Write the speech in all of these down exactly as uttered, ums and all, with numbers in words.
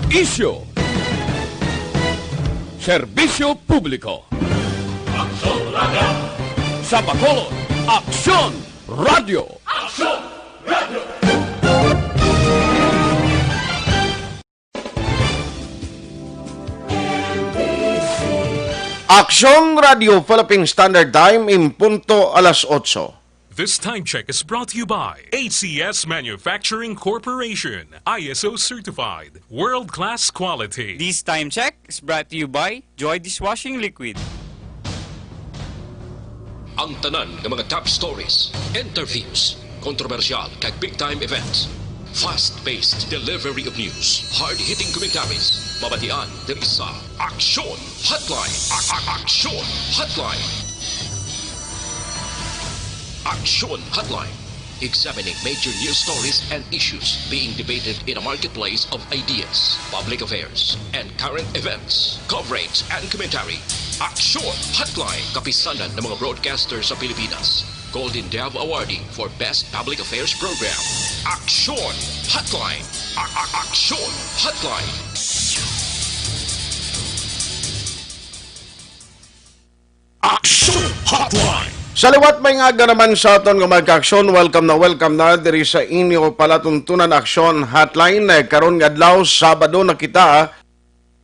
Isyu. Serbisyo publiko. Aksyon Radio. Sa Bacolod, Aksyon Radio. Aksyon Radio. Aksyon Radio Philippine Standard Time, in punto alas otso. This time check is brought to you by A C S Manufacturing Corporation, I S O certified, world-class quality. This time check is brought to you by Joy Dishwashing Liquid. Ang tanan nga mga top stories, interviews, kontrobersyal kag big time events. Fast-paced delivery of news, hard-hitting commentaries, mabatian diri sa Aksyon Hotline. A- a- Aksyon Hotline. Aksyon Hotline. Examining major news stories and issues being debated in a marketplace of ideas, public affairs, and current events. Coverage and commentary. Aksyon Hotline. Kapisanan ng mga broadcaster sa Pilipinas. Golden Dove Awardee for Best Public Affairs Program. Aksyon Hotline. A- a- Aksyon Hotline. Aksyon Hotline. Sa liwat, maayong aga naman sa aton nga mga kaaksyon. Welcome na welcome na diri sa inyo palatuntunan Aksyon Hotline. Eh, karon nga adlaw, Sabado na kita,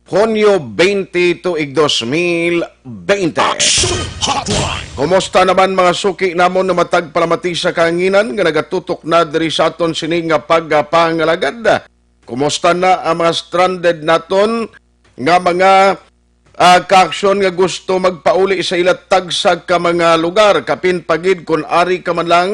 Hunyo twenty, tuig dos mil bente. Aksyon Hotline. Kumusta naman mga suki namon nga matag palamati sa kahanginan nga nagatutok na diri sa aton sini nga pagpangalagad? Kumusta na ang mga stranded naton nga mga, ah, kaaksyon nga gusto magpauli sa ila tagsa ka mga lugar, kapin pa gid kon ari ka man lang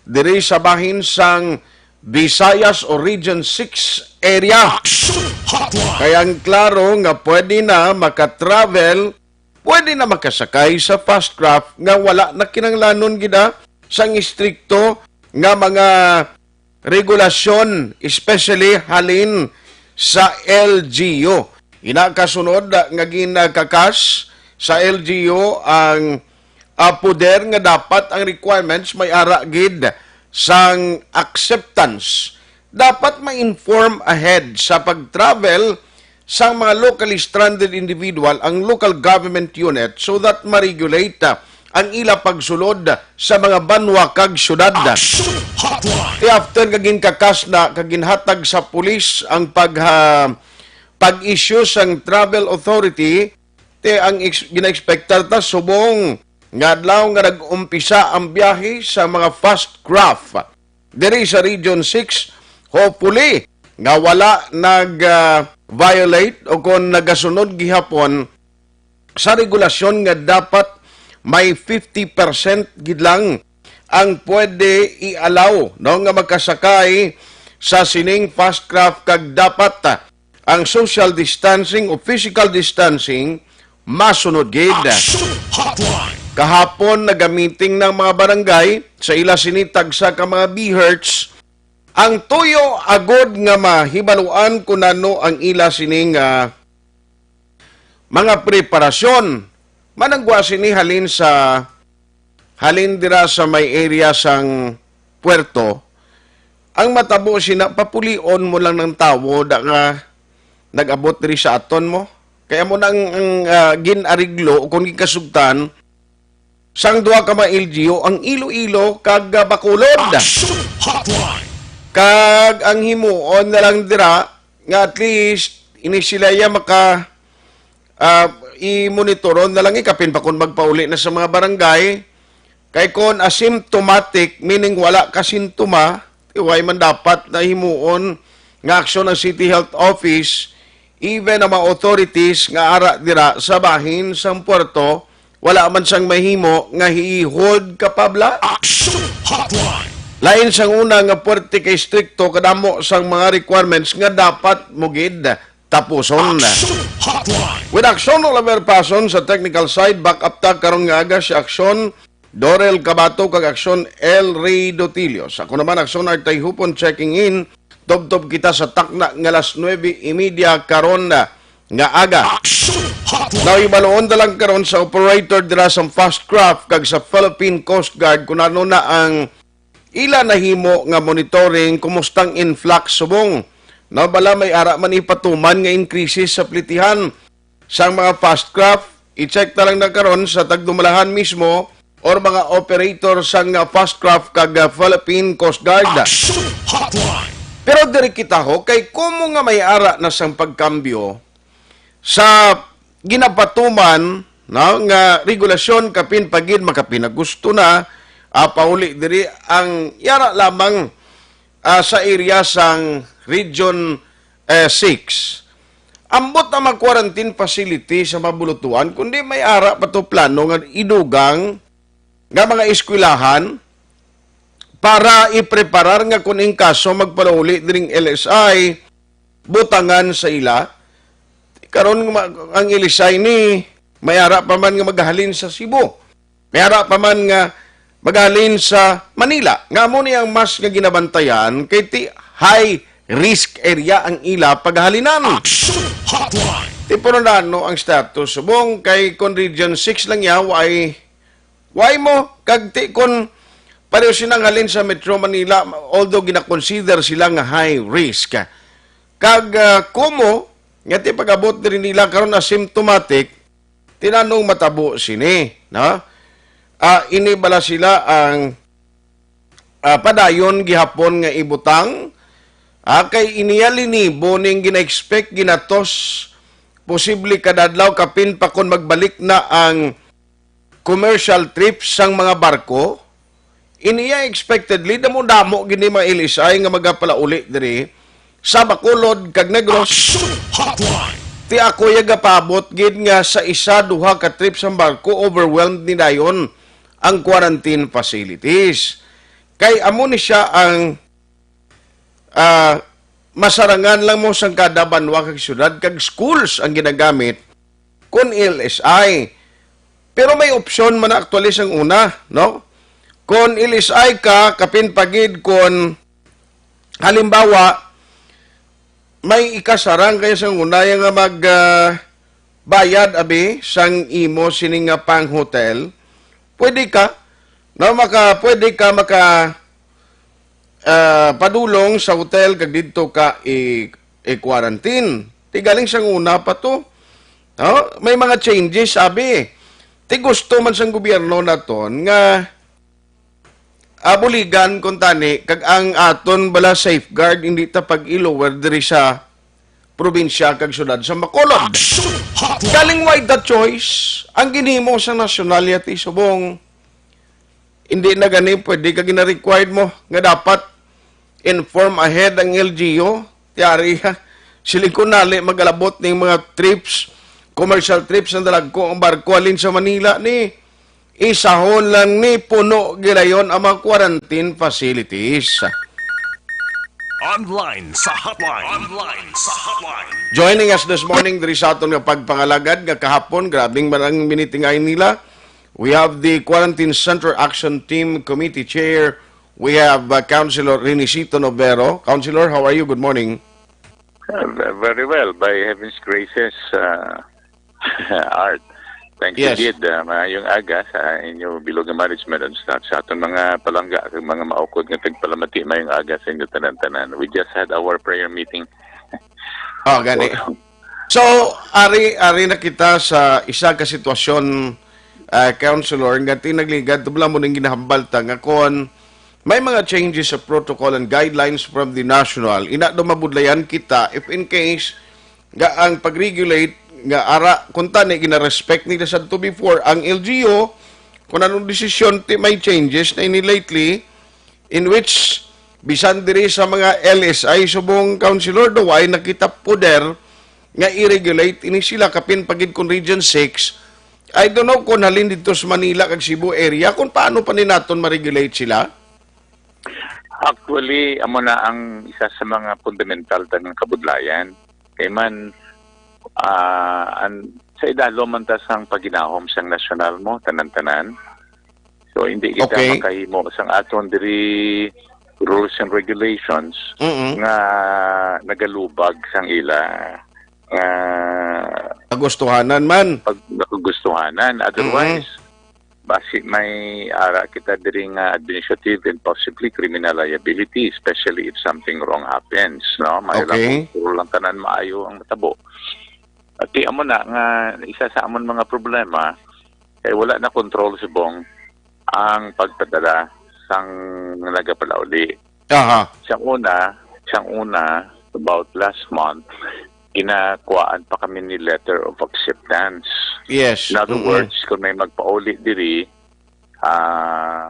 diri sa bahin sang Visayas o Region six area? Aksyon Hotline. Kay ang klaro nga pwede na maka-travel, pwede na makasakay sa fast craft nga wala na kinahanglanon gid, ah, sang istrikto nga mga regulasyon, especially halin sa L G U. Ina kasunod nga ginakakas sa L G U ang, ah, poder nga dapat ang requirements may ara gid sang acceptance. Dapat ma-inform ahead sa pag-travel sang mga locally stranded individual ang local government unit so that ma-regulate, ah, ang ila pagsulod sa mga banwa kag syudad. Aksyon Hotline. Ti after nga ginkakas na kag ginhatag sa pulis ang pag, ah, pag-issue sang travel authority, ti ang ex-, gina-expectar ta subong nga adlaw nga nag-umpisa ang biyahe sa mga fast craft diri sa Region six, hopefully, nga wala nag, ah, violate o kon nagasunod gihapon sa regulasyon nga dapat may fifty percent gid lang ang pwede i-allow, no, nga makasakay sa sining fast craft, kag dapat, ah, ang social distancing o physical distancing masunod gid. Aksyon Hotline. Kahapon, nagamiting ng mga barangay sa ila sini tagsa ka mga BHERTs. Ang tuyo agod nga mahibaluan kung ano ang ila sini nga mga preparasyon. Managwa sini halin sa, halin dira sa may area sang puerto. Ang matabo sina, papulion mo lang ng tawo da nga nag-abot diri sa aton mo. Kaya mo nang ang, ah, gin-ariglo o kung ginkasugtan sang duha ka mga L G U, ang Iloilo kag, ah, Bacolod. Action Hotline. Kag ang himuon na lang dira nga at least ini sila ya maka, ah, i-monitoron na lang ikapin pa kung magpauli na sa mga barangay. Kay kon asymptomatic, meaning wala ka sintoma, way man dapat na himuon nga aksyon ang City Health Office, even ang mga authorities nga ara dira sa bahin sang puerto, wala man sang mahimo nga i-hold kapabla. Action Hotline. Lain sang una nga puwerte kay strikto kadamo sang mga requirements nga dapat mo gid tapuson. Action Hotline. With Action Oliver Pason sa technical side, back up ta karon nga aga si Action Dorel Cabato kag Action El Rey Dotilio. Sa ako naman, Action Artay Hupon checking in. Tubtob kita sa takna nga alas nuebe y media karon na nga aga. Action Hotline. Nahibaluon na lang karon sa operator dira sa fast craft kag sa Philippine Coast Guard kung ano na ang ila nahimo nga monitoring, kumustang influx subong No, bala may ara man ipatuman nga increases sa plitihan sang mga fast craft, i-check na lang na karon sa tagdumalahan mismo or mga operator sang, ah, fast craft kag, ah, Philippine Coast Guard. Action Hotline. Pero diri kita ho, kay kumo nga may ara na sang pagkambyo sa ginapatuman, no, nga regulasyon, kapin pa gid makapinagusto na, ah, pauli diri ang yara lamang, ah, sa area sang Region, eh, six. Ambot ang mga quarantine facility sa mabulutuan, kundi may ara pa to plano nga idugang nga mga eskwelahan para ipreparar nga kung in kaso magpalauli diring L S I, butangan sa ila. Karon ma-, ang L S I ni may ara pa man nga maghalin sa Cebu. May ara pa man nga maghalin sa Manila. Nga amo ni ang mas nga ginabantayan kay ti high risk area ang ila paghalinan. Action Hotline. Ti pero nano ang status subong kay kon Region six lang ya, why, why mo? Kag ti kon pareho silang halin sa Metro Manila, although ginakonsider sila nga high risk. Kag, ah, kumo, nga ti pag-abot diri nila karon asymptomatic, tinanong matabo sini, no? Ah, ini bala sila ang, ah, padayon gihapon nga ibutang, ah, kay iniya linibo ning gina-expect ginatos posible kada adlaw kapin pa kon magbalik na ang commercial trips sang mga barko. Iniya expectedly damo-damo gini mga L S I nga magapalauli diri sa Bacolod kag Negros. Action Hotline. Ti ako ya gapaabot gid nga sa isa duha ka trip sang barko overwhelmed ni dayon ang quarantine facilities. Kay amo ni siya ang, ah, masarangan lang mo sang kada banwa kag syudad kag schools ang ginagamit kon L S I. Pero may opsyon man na actually sang una, no? Kon L S I ka, kapin pa gid kon halimbawa may ikasarang kaya sang una ya nga mag, ah, bayad abi sang imo sini nga pang hotel, pwede ka, no, maka, pwede ka maka, ah, padulong sa hotel kag didto ka i, i-quarantine. Ti galing sang una pa to. No? May mga changes, sabi. Ti gusto man sang gobyerno naton nga, ah, buligan kun tani kag ang aton bala safeguard hindi ta pag-i-lower diri sa probinsya kag syudad sa Bacolod. Action Hotline. Galing why the choice? Ang ginhimo sa nasyonal ya ti subong, hindi na gani pwede ka gina-required mo nga dapat inform ahead ang L G U. Tiyari, ha? Siling ko nali magalabot ning mga trips, commercial trips ang dalagko ang barko halin sa Manila ni isahon lang ni puno gilayon ang mga quarantine facilities. Online sa hotline. Online sa hotline. Joining us this morning diri sa aton nga pagpangalagad nga kahapon, grabing man ang minitingay nila. We have the Quarantine Center Action Team Committee Chair. We have, uh, Councilor Renisito Novero. Councilor, how are you? Good morning. Uh, ve-, very well, by heaven's graces, uh, Art. Thank you, Yes. Gid. Uh, maayong aga sa inyo bilog nga management and staff, sa aton mga palangga, sa mga maukod nga tagpalamati, maayong aga sa inyo tanan-tanan. We just had our prayer meeting. Oh, gani. So, So, ari, ari na kita sa isa ka sitwasyon, ah, Councilor, nga tinagligad, tubla mo ning ginahambal ta nga kon may mga changes sa protocol and guidelines from the national, ina daw mabudlayan kita if in case nga ang pag-regulate nga ara, kung tani, gina-respect nila sadto before ang L G U, kung anong desisyon, ti may changes na ini lately, in which bisan diri sa mga L S I subong, Councilor, daw ay nakita poder nga i-regulate ini sila, kapin pa gid kon Region six. I don't know kung halin dito sa Manila kag Cebu area, kung paano pa ni naton ma-regulate sila. Actually, amo na ang isa sa mga fundamental ta nga kabudlayan. Kay man, ah, an-, sa idalom man ta sang paginahom sang nasyonal mo, tanan-tanan. So, hindi kita Okay. makahimo sang aton diri rules and regulations Mm-mm. nga nagalubag sang ila nga Kagustuhanan man. pag-, kagustuhanan. Otherwise, Mm-mm. Kasi may ara kita diri nga administrative and possibly criminal liability, especially if something wrong happens, no? May Okay. lang, puro lang tanan maayo ang matabo. At di amo na nga isa sa amon mga problema, kay wala na control subong ang pagpadala sang nagapalauli. Aha. Sang una, sang una, about last month, ginakuhaan pa kami ni letter of acceptance. Yes. In other Mm-mm. words, kung may magpauli diri, ah,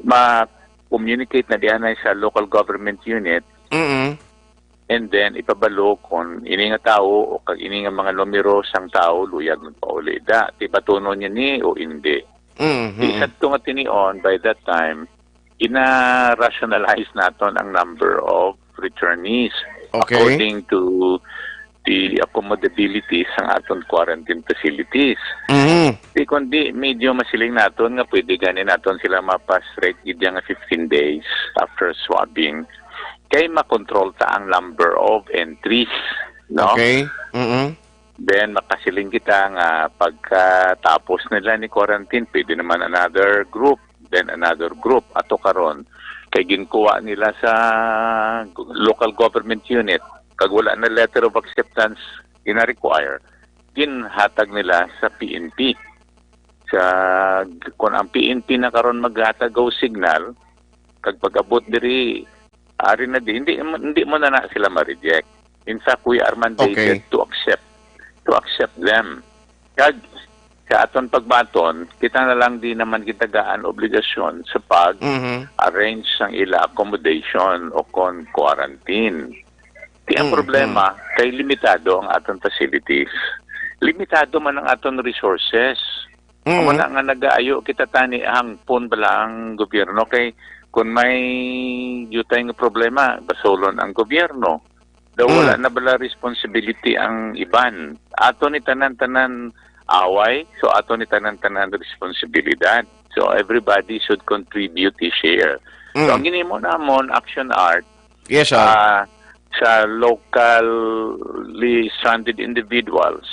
ma-communicate na dianay sa local government unit, Mm-mm. and then ipabalo kung ini nga tawo o kag ini nga mga numero sang tawo luyag magpauli. Da, ti batunon niya ni o hindi. Mm-hmm. Di sad to nga tinion, by that time, gina-rationalize naton ang number of returnees Okay. according to the accommodability sang aton quarantine facilities. Mm-hmm. Di kundi medyo masiling naton nga pwede gani naton sila mapa-straight gid nga fifteen days after swabbing. Kay makontrol ta ang number of entries, no? Okay. Mm-hmm. Then makasiling kita nga pagkatapos nila ni quarantine, pwede naman another group, then another group. Ato karon, kay ginkuha nila sa local government unit, kag wala na letter of acceptance gina-require, ginhatag nila sa P N P. Sa, kung ang P N P na karon maghatag og signal, kag pag-abot diri, ari na di, hindi, hindi mo na na sila ma-reject. In fact, we are mandated Okay. to accept, to accept them. Kag sa aton pagbaton, kita na lang di naman gitagaan obligasyon sa pag-arrange Mhm. sang ila accommodation o kon quarantine. Di ang Mm, problema, mm. kay limitado ang aton facilities. Limitado man ang aton resources. Mm. Amo na nga nagaayo kita tani hangpon bala ang gobyerno kay kung may diutay nga problema, basulon ang gobyerno. Daw wala Mm. na bala responsibility ang iban. Ato ni tanan-tanan away, so ato ni tanan-tanan responsibilidad. So everybody should contribute his share. So Mm. ang ginimo namon, Action Art, Yes, sir. ah, sa locally stranded individuals,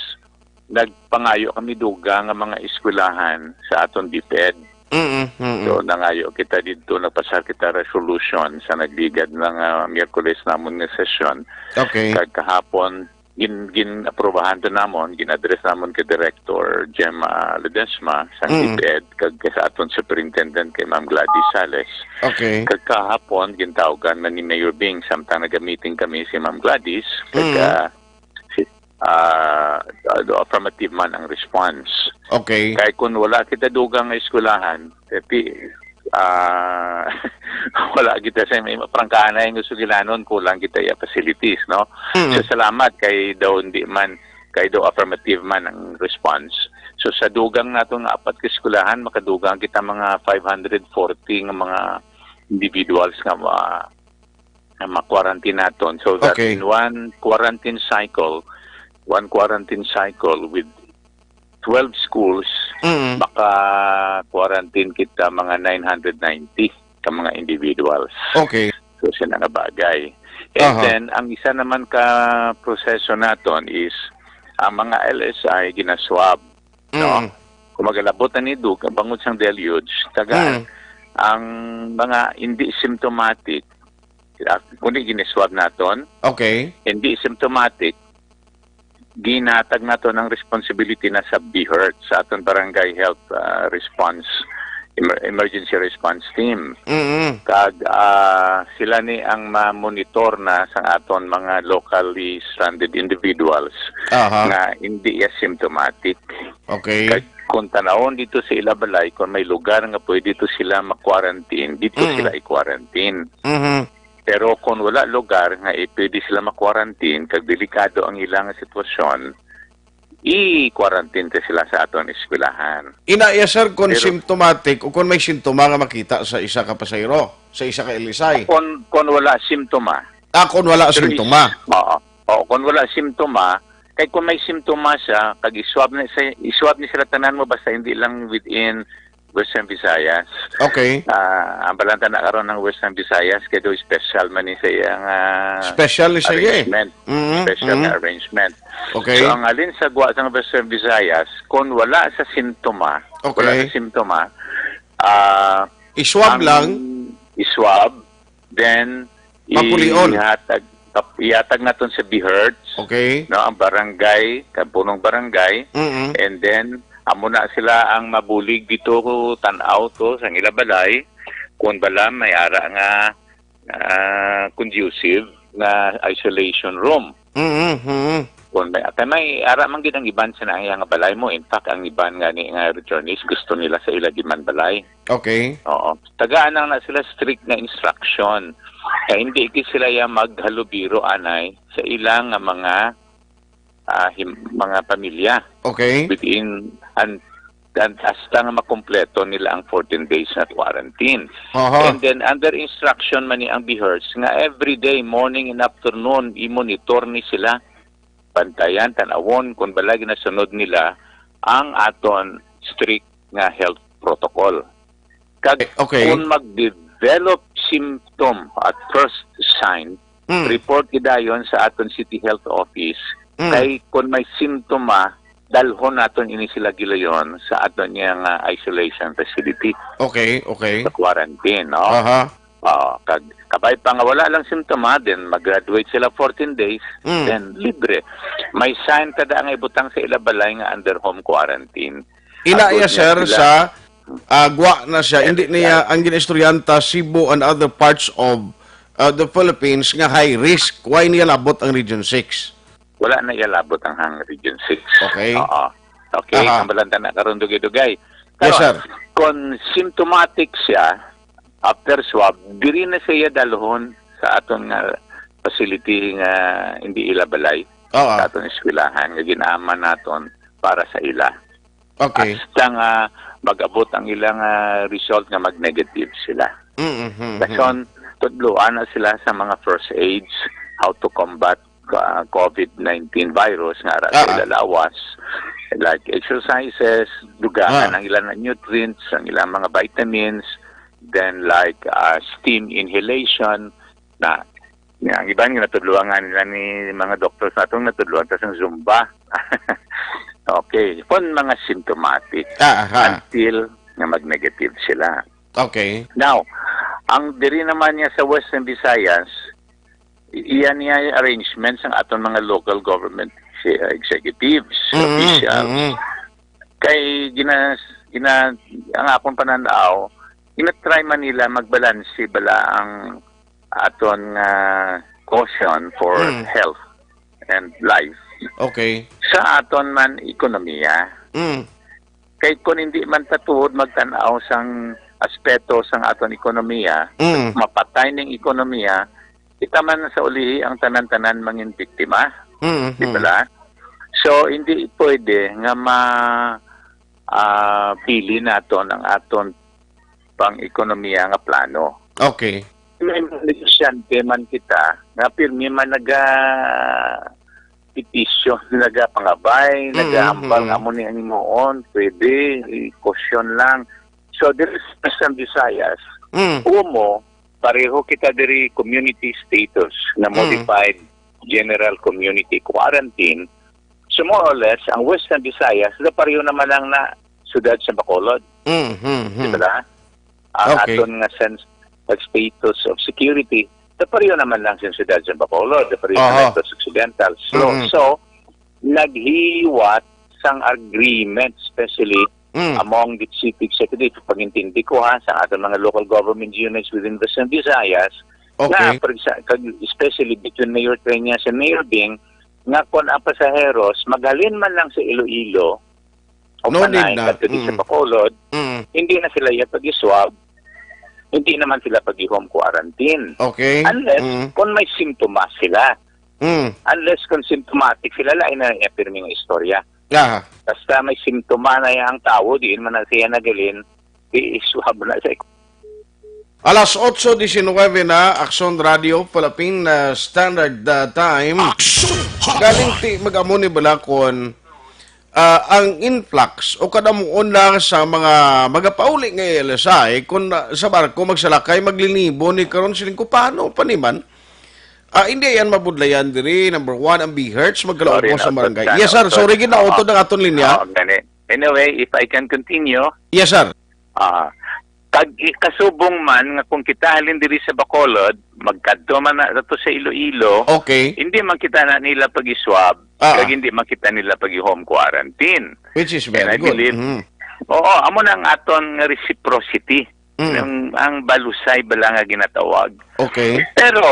nagpangayo kami dugang nga mga eskwelahan sa aton DepEd. Mm, mm, mm. So, nangayo kita didto, nagpasa kita resolution sa nagligad nga, ah, Miyerkules namon nga sesyon. Okay. Kag kahapon, gin-, gin-aprobahan to namon, gin-address namon kay Director Gemma Ledesma sa Mm. DepEd, kag kay sa aton superintendent kay Ma'am Gladys Sales. Okay. Kag kahapon, gintawagan man ni Mayor Bing, samtang naga-meeting kami si Ma'am Gladys, kag, Mm. ah, si, ah, do affirmative man ang response. Okay. Kay kung wala kita dugang nga eskwelahan, eh, pi-, ah, wala kita sa may prangkahanay nga sugilanon, kulang kita iya facilities, no? Mm. So, salamat kay daw hindi man, kay daw affirmative man ang response. So, sa dugang nato nga apat ka eskwelahan, makadugang kita mga five hundred forty nga mga individuals nga ma-, nga ma-quarantine naton. So that Okay. in one quarantine cycle, one quarantine cycle with twelve schools, Mm. maka-quarantine kita mga nine hundred ninety ka mga individuals. Okay. So, sina nga bagay. And Aha. then, ang isa naman ka proseso naton is ang mga L S I ginaswab, no? Mm. Kung magalabot na ni Dug, ang bangod sang deluge, tagaan, Mm. ang mga hindi symptomatic, ah, kundi giniswab naton, Okay. hindi symptomatic, ginatag naton ang responsibility na sa BHERT, sa aton Barangay Health, ah, Response, Emer-, Emergency Response Team. Mm-mm. Kag, ah, sila ni ang ma-monitor na sa aton mga locally stranded individuals Aha. nga hindi asymptomatic. Okay. Kag kung tanawon dito sa ila balay, kung may lugar nga pwede to sila ma-quarantine, dito Mm. sila i-quarantine. Mhm. Pero kung wala lugar nga i-, pwede sila ma-quarantine, kag delikado ang ilang sitwasyon, i-quarantine ta sila sa aton eskwelahan. Ina, iya, sir, kung Pero symptomatic o kung may sintoma nga makita sa isa ka pasahero, sa isa ka L S I? Kung, kung wala simptoma. Ah, kung wala Pero is-, simptoma. Oo. O, kung wala simptoma, kay kung may simptoma siya, kag iswab na siya, iswab ni sila tanan mo, basta hindi lang within Western Visayas. Okay. Ah, ang balanta na karon ng Western Visayas, kay do special man ni sa iyang, ah, Special ni sa iya, eh. arrangement. Mm-hmm. Special na Mm-hmm. arrangement. Okay. So, ang alin sa gwa sa Western Visayas, kung wala sa sintoma, Okay. Wala na simptoma. Ah, I-swab ang lang? I-swab, then Mapulion. Ihatag, tap-, ihatag naton sa BHERTs, okay, no, ang barangay, kapunong barangay, mm-mm, and then amo na sila ang mabulig dito, tan-aw to sa ila balay kung bala may ara nga ah, conducive nga isolation room. Mm-hmm. Kung may, kay may ara man gid ang iban sa nahiya nga balay mo. In fact, ang iban nga ni nga returnees gusto nila sa ila gid man balay. Okay. Oo. Tagaan lang na sila strict nga instruction. Kay hindi gid sila ya maghalubiro anay sa ilang nga mga ah, him-, mga pamilya. Okay. Within, an-, an-, hasta nga makumpleto nila ang fourteen days na quarantine. Aha. And then, under instruction man ni ang BHERTs nga every day, morning and afternoon, i-monitor ni sila. Bantayan, tan-awon kung bala ginasunod nila ang aton strict nga health protocol. Kag okay, kung mag-develop symptom at first sign, mm, report gidayon sa aton city health office. Mm. Kay kung may simptoma, dalhon naton ini sila gilayon sa aton nga isolation facility. Okay, okay. Sa quarantine, no? Aha. Oo, kag kabay pa nga wala lang simptoma, then mag-graduate sila fourteen days, mm, then libre. May sign kada nga ibutang sa ila balay nga under home quarantine. Ina iya, agod na sir, sila sa, ah, gwa na siya. Yes, hindi niya sir. Ang ginaistorya ta, Cebu and other parts of, ah, the Philippines nga high risk. Why niya labot ang Region six? Wala na iya labot ang, ang Region six. Okay. Oo. Okay, aha, ang balanta na karon dugay-dugay. Yes, karon, sir, kung symptomatic siya, after swab, diri na siya dalhon sa aton nga facility nga hindi ila balay, oo, sa aton eskwelahan nga gin-aman naton para sa ila. Okay. Hasta nga mag-abot ang ilang, ah, result nga mag-negative sila. Mm-hmm. Dason, tudloan na sila sa mga first aids, how to combat, ah, COVID nineteen virus nga ara sa, ah, ah, ila lawas, like exercises, dugangan, ah, ang ilang nutrients, ang ilang mga vitamins, then like, ah, steam inhalation, na, nga ang iban nga natudloan nga nila ni mga doktor sa atong natudloan ta sang Zumba. Okay, kung mga symptomatic, ah, aha, until nga mag-negative sila. Okay. Now, ang diri naman niya sa Western Visayas, i-, iya niya arrangements ang aton mga local government si-, executives, mm-hmm, officials. Mm-hmm. Kay gina-, gina-, ang akon pananaw, gina-try man nila magbalanse bala ang aton nga caution for, mm, health and life, okay, sa aton man ekonomiya. Mm. Kay kung hindi man ta tuod magtan-aw sang aspeto sang aton ekonomiya, mm, mapatay ning ekonomiya, kita man sa ulihi ang tanan-tanan mangin biktima. Mm, di bala? So, hindi pwede nga ma-, ah, pili naton ang aton pang-ekonomiya nga plano. Okay. May mga negosyante man kita nga pirmi man naga-, petisyon, nagapangabay, mm, nagahambal, mm, nga amo ni ang himuon, pwede, i-caution lang. So, diri sa Western Visayas, mm, umo, pareho kita diri community status na, mm, modified general community quarantine. So, more or less, ang Western Visayas, na pareho naman lang na siyudad sa Bacolod. Mm, mm, mm. Di ba? Ang, okay, aton nga sense of status of security, na pareho naman lang sa siyudad sa Bacolod, na pareho, aha, naman sa Occidental. So, mm, so, naghiwat sang agreement, especially, mm, among the chief executive, pag-intindi ko ha, sa aton mga local government units within Western Visayas, okay, na, for exa-, kag-, especially between Mayor Treñas and Mayor Bing, nga kon ang pasaheros maghalin man lang sa Iloilo o, no, Panay, need na, kadto di sa, mm, Bacolod, mm, hindi na sila iya pag-swab, hindi naman sila pag-home quarantine. Okay. Unless, mm, kung may simptomas sila. Mm. Unless kung symptomatic sila, lain na iya pirmi nga istorya. Aha. Basta may simptoma na iya ang tawo, diin man na siya nagalin, i-swab na sa. Alas otso diecinueve na, Aksyon Radio Philippine, uh, Standard, uh, Time. Aksyon! Galing ti mag-amo ni bala kon, uh, ang influx o kadamuon lang sa mga magapauli nga L S I, kun, uh, sa barko magsalakay, maglinibo ni karon siling ko, paano pa ni man? Ah, hindi yan mabudlayan diri. Number one, ang BHERTs, magkalaupos sa barangay. Sorry, nautod ka, nautod. Yes, sir. Sorry, gid, nautod ang aton linya. Oo, gani. Anyway, if I can continue, Yes, sir. ah, kag ikasubong man nga kung kita halin diri sa Bacolod, magkadto man na to sa Iloilo, Okay. hindi man kita na nila pag-iswab, Ah. kag hindi man kita nila pag-home quarantine. Which is And very I good. believe, Mm. oo, amo na ang aton nga reciprocity. Mm. Ang, ang balusay bala nga ginatawag. Okay. Pero,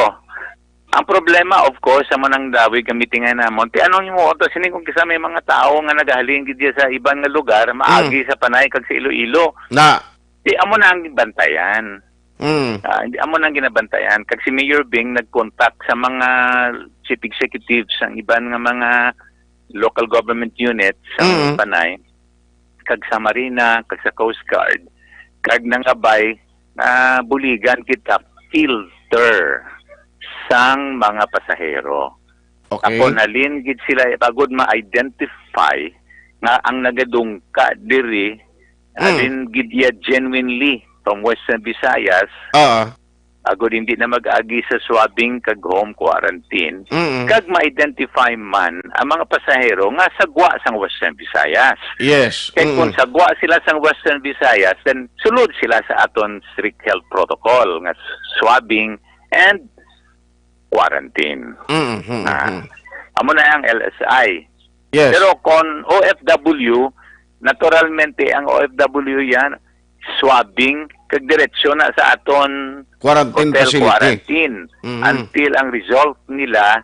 ang problema, of course, amo nang dawig ang meeting nga namon. Ti anong mo to sini kung kisa may mga tao nga nagahalin gid diya sa iban nga lugar, maagi Mm. sa Panay kag sa Iloilo. Na. Di amo na ang bantayan. Mm. Ah, hindi amo na ang ginabantayan. Kag si Mayor Bing nag-contact sa mga chief executives sang iban nga mga local government units sa Mm. Panay, kag sa Marina, kag sa Coast Guard, kag nangabay na buligan kita filter sang mga pasahero. Okay. Ako nalin gid sila pagod ma-identify nga ang nagadungka diri Mm. alin gid iya genuinely from Western Visayas. Ah. Agod hindi na mag-agi sa swabbing kag home quarantine, Mm. kag ma-identify man ang mga pasahero nga sagwa sang Western Visayas. Yes. Kay kung Mm. sagwa sila sang Western Visayas, then sulod sila sa aton strict health protocol nga swabbing and quarantine. Mm, mm, Ah, mm. amo na ang L S I. Yes. Pero kung O F W, naturalmente ang O F W yan, swabbing, kag diretsyo na sa aton Quarantine hotel facility. quarantine Mm. until ang result nila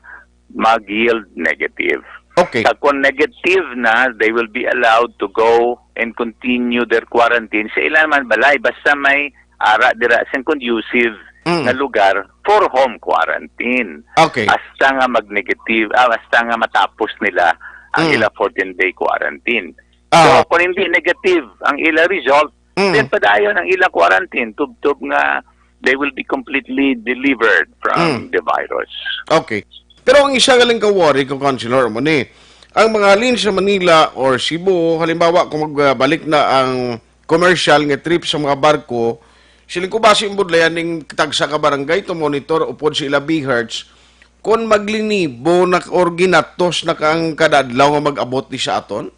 mag-yield negative. Okay. Kag kung negative na, they will be allowed to go and continue their quarantine sa ilang man balay, basta may ara dira sing conducive Mm. nga lugar for home quarantine. Okay. Hasta nga mag-negative, ah, hasta nga matapos nila ang Mm. ila fourteen-day quarantine. Ah. So, kung hindi negative ang ila result, Mm. then padayon ang ila quarantine, tubtob nga they will be completely delivered from Mm. the virus. Okay. Pero ang isa nga lang ka-worry ko, Councilor, mo ni, ang mga halin sa Manila or Cebu, halimbawa, kung magbalik na ang commercial nga trip sa mga barko, siling ko, basi ang budlayan ning tagsa ka barangay to monitor upod sa ila B H E R Ts, kung maglinibo na or ginatos na ka ang kada adlaw nga mag-abot di sa aton?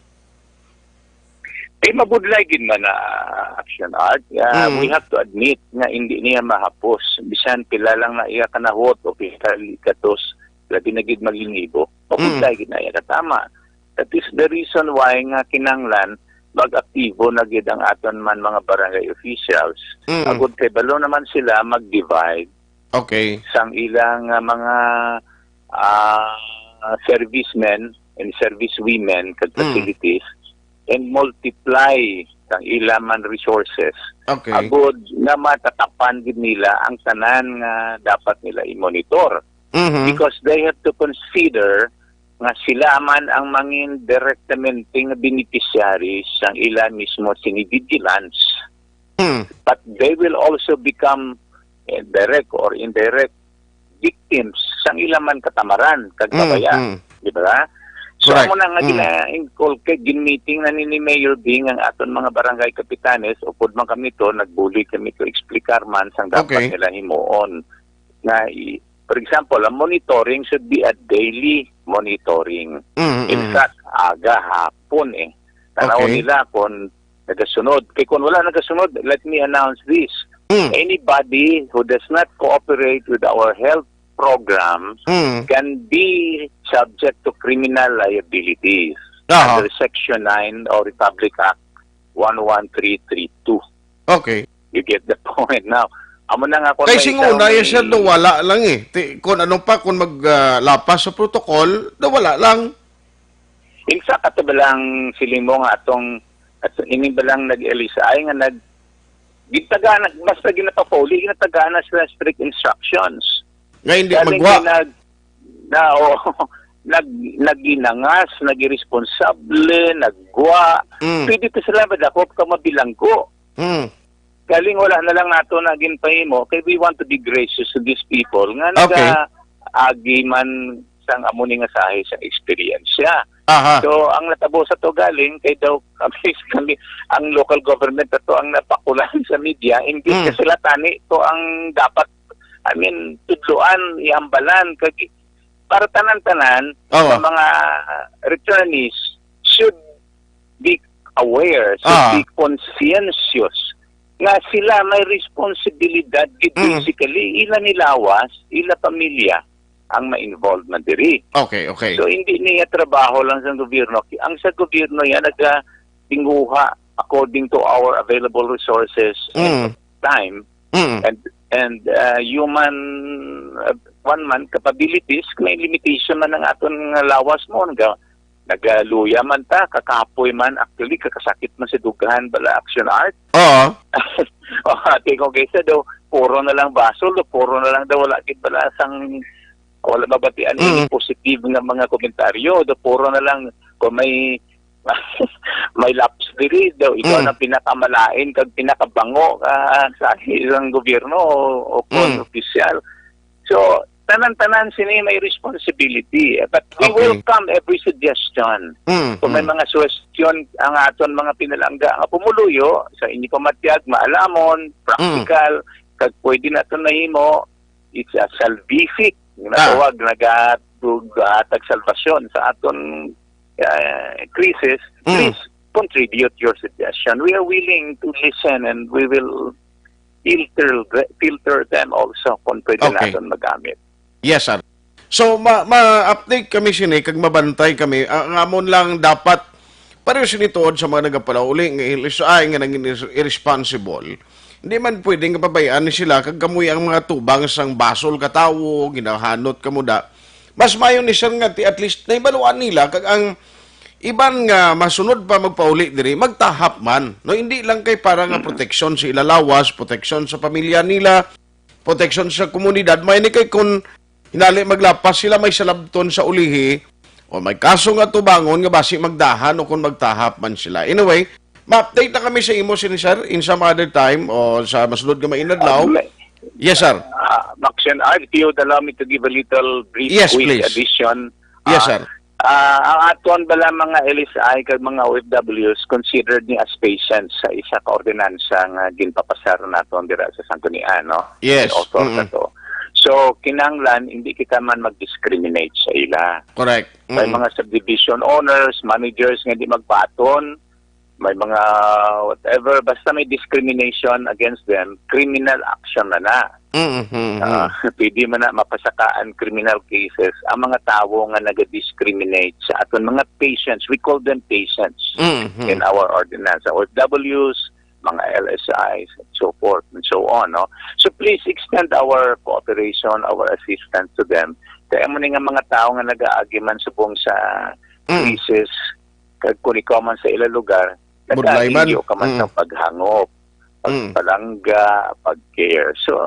Eh, mabudlay gid man na action, Art. Ah, Mm. we have to admit nga hindi niya mahapos. Bisan pila lang na iya kanahot o pila ka gatos, labi na gid maglinibo. Mabudlay Mm. gid na iya katama. That is the reason why nga kinanglan mag-aktibo na gid ang aton man mga barangay officials. Mm. Agud kay balo naman sila mag-divide Okay. sang ilang, ah, mga, ah, servicemen and service women kag Mm. facilities and multiply sang ila man resources. Okay. Agud nga matatapan gid nila ang tanan nga dapat nila i-monitor. Mhm. Because they have to consider nga sila man ang mangin direktamente nga beneficiaries sang ila mismo sini vigilance. Hmm. But they will also become, eh, direct or indirect victims sang ila man katamaran kag Mm, kabaya. mm. Di ba? So, Correct. amo na nga Mm. gina-inculcate, gin-meeting na ni, ni Mayor Bing ang aton mga barangay kapitanes, upod man kami to, nagbulig kami to, explicar man sang dapat Okay. nila himuon. Nga, i-, for example, ang monitoring should be a daily monitoring. Mm, In mm. fact, aga, hapon eh. Tanaw Okay. nila kung nagasunod. Kay kung wala nagasunod, let me announce this. Mm. Anybody who does not cooperate with our health program Mm. can be subject to criminal liabilities Aha. under Section nine of Republic Act one one three three two. Okay. You get the point now. Amo na nga kung Kay may sing una, isang yes, sir, may daw wala lang eh. Ti-, kung ano pa, kung mag, ah, lapas sa protocol, daw wala lang. In fact, ato ba lang siling mo nga atong, at ini ba lang nag-L S I nga nag-, gitagaan na, basta ginapapauli, ginatagaan na sila strict instructions. Nga hindi Galing magwa. kay nag-, na, oh, nag-, naginangas, nagiresponsable, nagwa. Mm. Pwede pa sila madakop ka mabilanggo. Mm. Galing wala na lang nato na ginpahimo kay we want to be gracious to these people nga Okay. nagaagi man sang amo ni nga sahi sa eksperyensya. Aha. So, ang natabo sa to galing kay daw kami, kami, ang local government ato ang napakulan sa media, imbis Mm. nga sila tani to ang dapat, I mean, tudloan, iambalan, kag para tanan-tanan Oo. sa mga returnees should be aware, so Ah. be conscientious nga sila may responsibilidad gid Mm. basically, ila ni lawas, ila pamilya ang ma-involve man diri. Okay, okay. So, hindi niya trabaho lang sa gobyerno. Ang sa gobyerno yan, nagatinguha according to our available resources and Mm. time Mm. and, and, uh, human, uh, one man capabilities, may limitation man ang aton nga lawas mo. Nga, nagaluya man ta, kakapoy man, actually, kakasakit man sa dughan, bala, Action Art. Oo. O, ate ko, kaysa daw, puro na lang basol, daw, puro na lang daw, wala gid bala sang, wala mabatian Mm. ini positive nga mga komentaryo, daw, puro na lang, kung may, may lapse diri, daw, ikaw Mm. ang pinakamalain, kag pinakabango, ah, sa isang gobyerno o, o kung Mm. opisyal. So, tanan-tanan sini may responsibility. But we Okay. welcome every suggestion. Mm, Kung may mm. mga suggestion ang aton mga pinalangga nga pumuluyo sa inyo pamatyag, maalamon, practical, Mm. kag pwede naton mahimo, it's a salvific, Ah. natawag, nagatug-, ah, tag salbasyon sa aton, ah, crisis. Mm. Please contribute your suggestion. We are willing to listen and we will filter, filter them also kung pwede Okay. naton magamit. Yes, sir. So, ma-, ma-update kami sini kag mabantay kami. Ah, ang amon lang dapat, pareho sini tuod sa mga nagapalauli nga L S I nga nangin ir-, irresponsible. Hindi man pwede nga pabayaan ni sila kag kamoy ang mga tubang sang basol ka tawo, ginahanot kamo da. Mas maayo ni, sir, nga ti-, at least nahibaluan nila kag ang iban nga masunod pa magpauli diri, magtahap man. No, hindi lang kay para nga Mm. proteksyon sa ila lawas, proteksyon sa pamilya nila, proteksyon sa komunidad. May ni kay kun hinali maglapas sila, may salabton sa ulihi o may kaso nga tubangon nga basi magdahan o kung magtahap man sila. Anyway, ma-update na kami sa imo, sini, sir, in some other time o sa masunod nga mainadlaw. Ah, may Yes, sir. Ah, Maxine, if you would allow me to give a little brief, Yes, quick please. addition. Yes, Ah, sir. ah, ang aton bala mga L S I kag mga O F Ws considered ni as patients sa isa ka ordinansa nga ginpapasar naton dira sa Sanggunian, no? Yes. Author Mm-mm. ka to. So, kinahanglan, hindi kita man mag-discriminate sa ila. Correct. May Mm-mm. mga subdivision owners, managers nga di magbaton, may mga whatever, basta may discrimination against them, criminal action na na. Mm-hmm. Ah, pwede man na mapasakaan criminal cases ang mga tawo nga naga-discriminate sa aton mga patients. We call them patients Mm-hmm. in our ordinance. O F Ws, mga L S Is, and so forth and so on, no? So please extend our cooperation, our assistance to them. Kaya mo nga mga tawo nga nag-aagi man subong sa Mm. crisis, kag kung ikaw man sa ila lugar, Budlay man. nagahingyo ka man Mm. sa paghangop, Mm. pagpalangga, pag-care. So,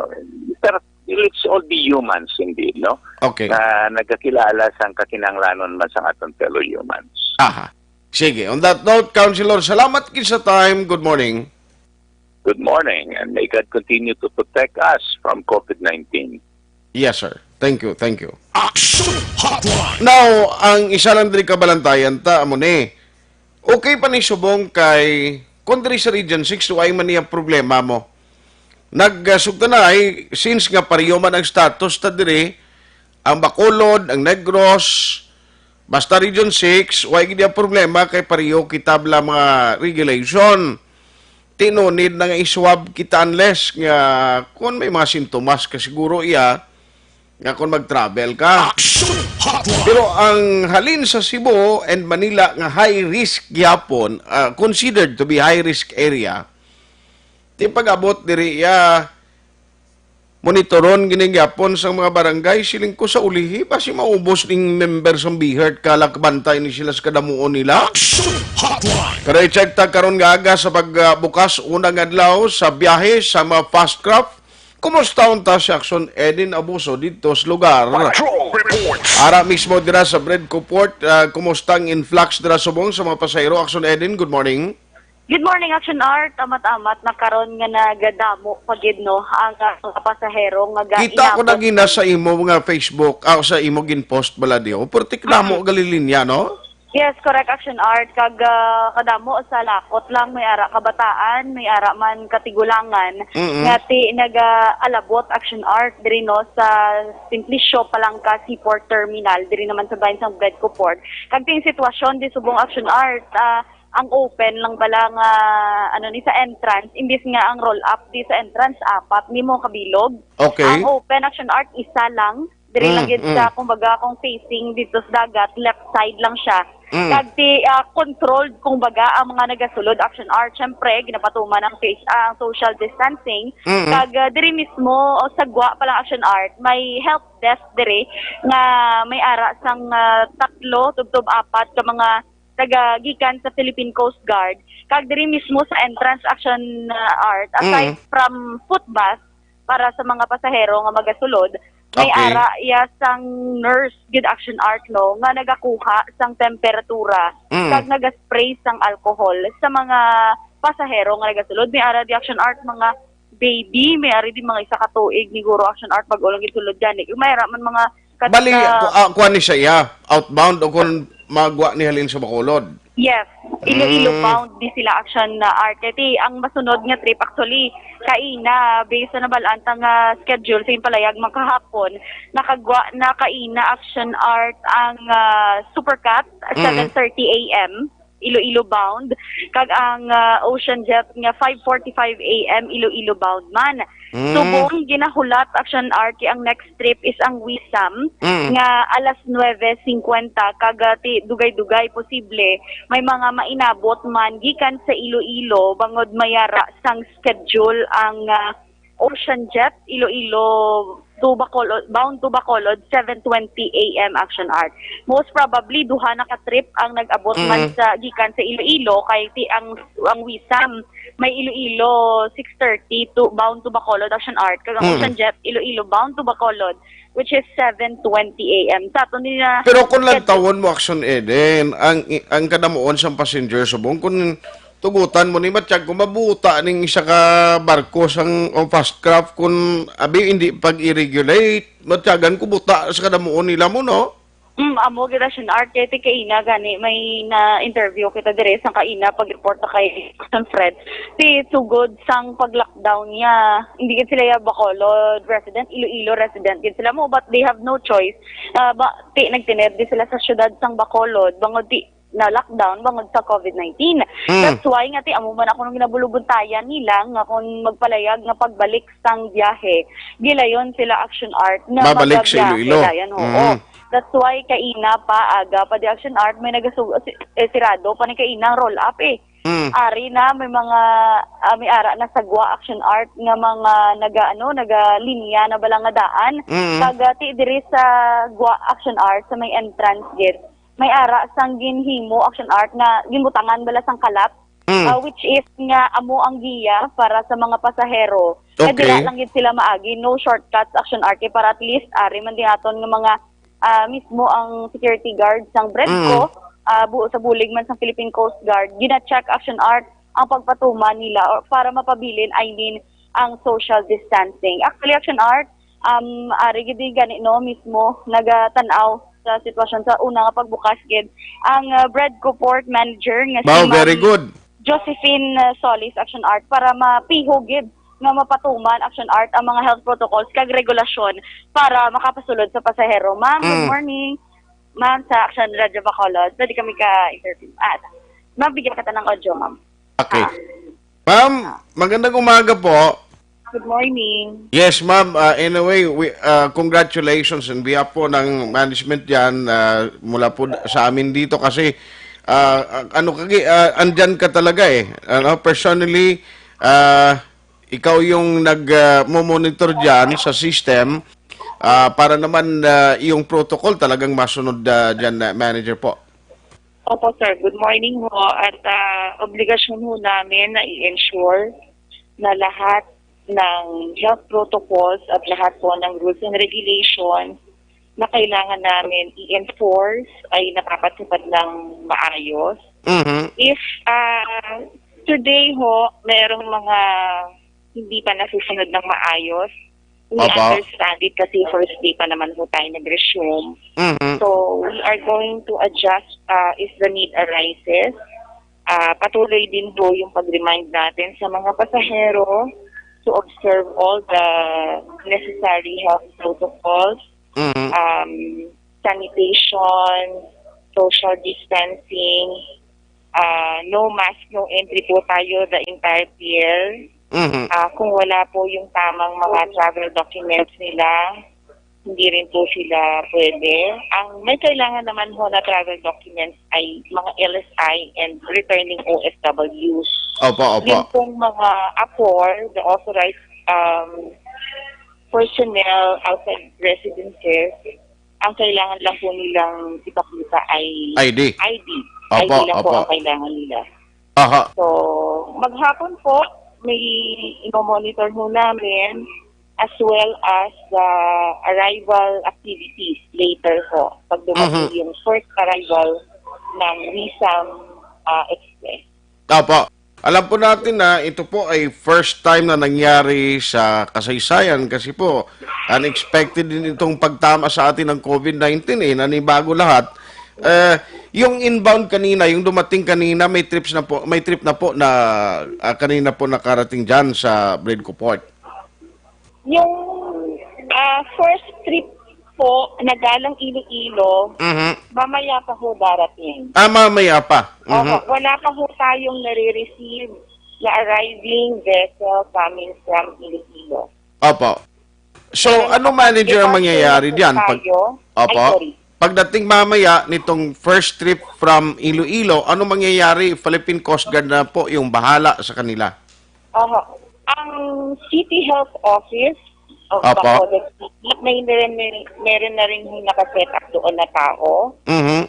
pero let's all be humans indeed, no? Okay. Na nagakilala sang kakinahanglanon man sang aton fellow humans. Aha. Sige. On that note, Councilor, salamat gid sa time. Good morning. Good morning, and may God continue to protect us from COVID nineteen. Yes, sir. Thank you, thank you. Action Hotline. Now, ang isa lang diri kabalantayan ta, amo ni, okay pa ni subong kay kung diri sa Region six, way man niya problema mo. Nagsugtanay, since nga pareho man ang status ta diri, ang Bacolod, ang Negros, basta Region six, way gid ang problema kay pareho kita bala mga regulation. Ti no need na nga i-swab kita unless nga kung may mga sintomas ka siguro iya nga kung mag-travel ka. Action Hotline. Pero ang halin sa Cebu and Manila nga high risk gyapon, ah, considered to be high risk area, ti pag-abot diri iya monitoron gini gyapon sang mga barangay, siling ko sa ulihi, basi maubos ning member sang BHERT, kala kabantay ni sila sa kadamuon nila. Action Hotline. Pero i-check ta karon nga aga sa pagbukas unang adlaw sa biyahe sa mga fast craft. Kumusta unta si Action Edin Abuso didto sa lugar? Patrol reports. Ara mismo dira sa Bredco Port, ah, kumusta ang influx dira subong sa mga pasahero? Action Edin, good morning. Good morning, Action Art. Amat-amat na karon nga nagadamo pa gid, no, ang, ah, mga pasahero nga ga-, Kita ko inabot na gina ng sa imo nga Facebook, ah, sa imo gin-post bala diyo. Pertik damo Mm. gali linya, no? Yes, correct, Action Art. Kag, ah, kadamo sa Lakot lang, may ara kabataan, may ara man katigulangan, Mm-mm. nga ti naga-alabot, Action Art, diri, no, sa Simplicio, Palanca Seaport Terminal, diri naman sa bahin sang Bredco Port. Kag ting sitwasyon di subong, Action Art, ah, ang open lang bala nga, ano ni, sa entrance, imbis nga ang roll up di sa entrance, apat ni mo kabilog. Okay. Ang open, Action Art, isa lang. Diri lang Mm, gid mm. sa, kumbaga, kung facing dito sa dagat, left side lang siya. Mm. Kag ti, ah, controlled, kumbaga, ang mga nagasulod, Action Art. Syempre, ginapatuman ang face, ah, ang social distancing. Mm. Kag, ah, diri mismo, o sa gwa pa lang, Action Art, may help desk diri nga may ara sang, ah, tatlo tubtob apat ka mga taga gikan sa Philippine Coast Guard. Kag diri mismo sa entrance, Action, ah, Art, aside Mm. from foot bath para sa mga pasahero nga magasulod, may Okay. ara iya sang nurse gid, Action Art, no, nga nagakuha sang temperatura Mm. kag nagaspray sang alcohol sa mga pasahero nga nagasulod. May ara di, Action Art, mga baby, may ari di mga isa ka tuig ni guro, Action Art, bag-o lang gid sulod gani. May ara man mga kat-, Bali, ah, ku-, ah, kuha ni siya, outbound o kung magwa ni halin sa Bacolod? Yes, Iloilo Mm. bound di sila, Action Art. Kay ti, ang masunod nga trip, actually, kaina, based sa nabalaan ta nga schedule sa impalayag makahapon, nakagwa na kaina, Action Art, ang, ah, Supercat, Mm. seven thirty A M, Iloilo bound, kag ang, ah, Ocean Jet nga five forty-five A M, Iloilo bound man. Mm. Subong ginahulat, Action Art, kay ang next trip is ang Wisam, Mm. nga alas nuebe cincuenta, kag, ah, ti-, dugay-dugay posible may mga mainabot man gikan sa Iloilo, bangod mayara sang schedule ang, ah, Ocean Jet Iloilo to Bacolod, bound to Bacolod, seven twenty A M, Action Art. Most probably, duha na ka trip ang nag-abot man Mm. sa, gikan sa Iloilo, kay ti-, ang, ang Wisam may Iloilo six thirty to, bound to Bacolod, Action Art, kag ang Mm. Ocean Jet Iloilo bound to Bacolod, which is seven twenty A M. Sa aton din na Pero kung schedule. lantawon mo, Action Eden, ang, ang kadamuon sang passenger subong, kung tugutan mo ni, matyag ko mabuta ning isa ka barko sang, o fast craft, kung abi hindi pag-i-regulate, matyagan ko buta sa kadamuon nila mo, no? Mm, amo gid, Action Art, kay ti kaina gani may na-interview kita dire sang kaina pag-report na kay Action Fred. Ti sugod sang pag-lockdown niya, hindi gid sila ya Bacolod resident, Iloilo resident gid sila mo, but they have no choice. Ah, ba, ti nagtined di sila sa syudad sang Bacolod, bangod ti na lockdown bangod sa covid nineteen. Mm. That's why nga ti amo man ako nung ginabulubuntayan nila nga kung magpalayag nga pagbalik sang biyahe, gilayon sila, Action Art, nga Mabalik sa magbiyahe Iloilo. dayon, oo. Mm. That's why kaina pa, aga pa di, Action Art, may nagasu-, si-, eh, sirado pa ni kaina ang roll up, eh. Mm. Ari na, may mga, ah, may ara na sa gwa, Action Art, nga mga naga-, ano, nagalinya na bala nga daan. Mm. Kag, ah, ti diri sa gwa, Action Art, sa may entrance gate, may ara sang ginhimo, Action Art, nga ginbutangan bala sang kalap, Mm. ah, which is nga amo ang giya para sa mga pasahero. Nga Okay. dira lang gid sila maagi, no shortcuts, Action Art, kay para at least ari man din aton nga mga, ah, mismo ang security guard sang Bredco, Mm. ah, bu-, sa bulig man sang Philippine Coast Guard, gina-check, Action Art, ang pagpatuman nila or para mapabilin, I mean, ang social distancing. Actually, Action Art, um, ari gid gani, no, mismo nagatan-aw sa sitwasyon sa una nga pagbukas gid ang, ah, Bredco Port Manager nga si Wow, very Ma'am good. Josephine, ah, Solis, Action Art, para mapiho gid nga mapatuman, Action Art, ang mga health protocols kag regulasyon para makapasulod sa pasahero. Ma'am, good Mm. morning. Ma'am, sa Action Radio Bacolod, pwede kami ka-interview? Ah, ma'am, bigyan kita ng audio, ma'am. Okay. Ah. Ma'am, magandang umaga po. Good morning. Yes, ma'am. Ah, anyway, we, ah, congratulations in behalf po ng management diyan, ah, mula po sa amin dito kasi, ah, ano kagi, ah, andyan ka talaga eh. Ano, personally, ah, ikaw yung nag, ah, mo-monitor diyan sa system, ah, para naman, ah, yung protocol talagang masunod, ah, diyan, ah, manager po. Opo, sir. Good morning ho. At, ah, obligasyon ho namin na i-ensure na lahat ng health protocols at lahat po ng rules and regulations na kailangan namin i-enforce ay napapatupad ng maayos. Mhm. If, ah, today ho, merong mga hindi pa nasusunod ng maayos, we Opo. understand it kasi first day pa naman ho tayo nag-resume. Mhm. So, we are going to adjust, ah, if the need arises. Ah, patuloy din ho yung pag-remind natin sa mga pasahero to observe all the necessary health protocols, Mhm. um, sanitation, social distancing, Ah, no mask, no entry po tayo the entire pier. Mhm. Ah, kung wala po yung tamang mga travel documents nila, hindi rin po sila pwede. Ang may kailangan naman ho na travel documents ay mga L S I and returning O F Ws. Opo, opo. Yung pong mga AFOR, the authorized, um, personnel outside residences, ang kailangan lang po nilang ipakita ay I D. I D. Opo, I D lang po opo. Ang kailangan nila. Aha. So, maghapon po, may ino-monitor ho namin as well as the arrival activities later po. Pag dumating Mhm. yung first arrival ng Wisam, ah, Express. Opo. Alam po natin na ito po ay first time na nangyari sa kasaysayan kasi po unexpected din itong pagtama sa atin ng covid nineteen eh, nanibago lahat. Eh, yung inbound kanina, yung dumating kanina, may trips na po, may trip na po na ah, kanina po nakarating diyan sa Bridco Port. Yung ah, first trip po na galing Iloilo, Mhm. mamaya pa ho darating. Ah, mamaya pa. Opo, Mhm. wala pa ho tayong nare-receive na arriving vessel coming from Iloilo. Opo. So, Meron ano, pa manager, ang pong mangyayari departure diyan? Pag, tayo. Ay, opo. Sorry. Pagdating mamaya nitong first trip from Iloilo, ano mangyayari? Philippine Coast Guard na po yung bahala sa kanila. Oho. Ang City Health Office of Opo. Bacolod City, may, may, meron na rin yung nakaset up doon na tao. Mhm.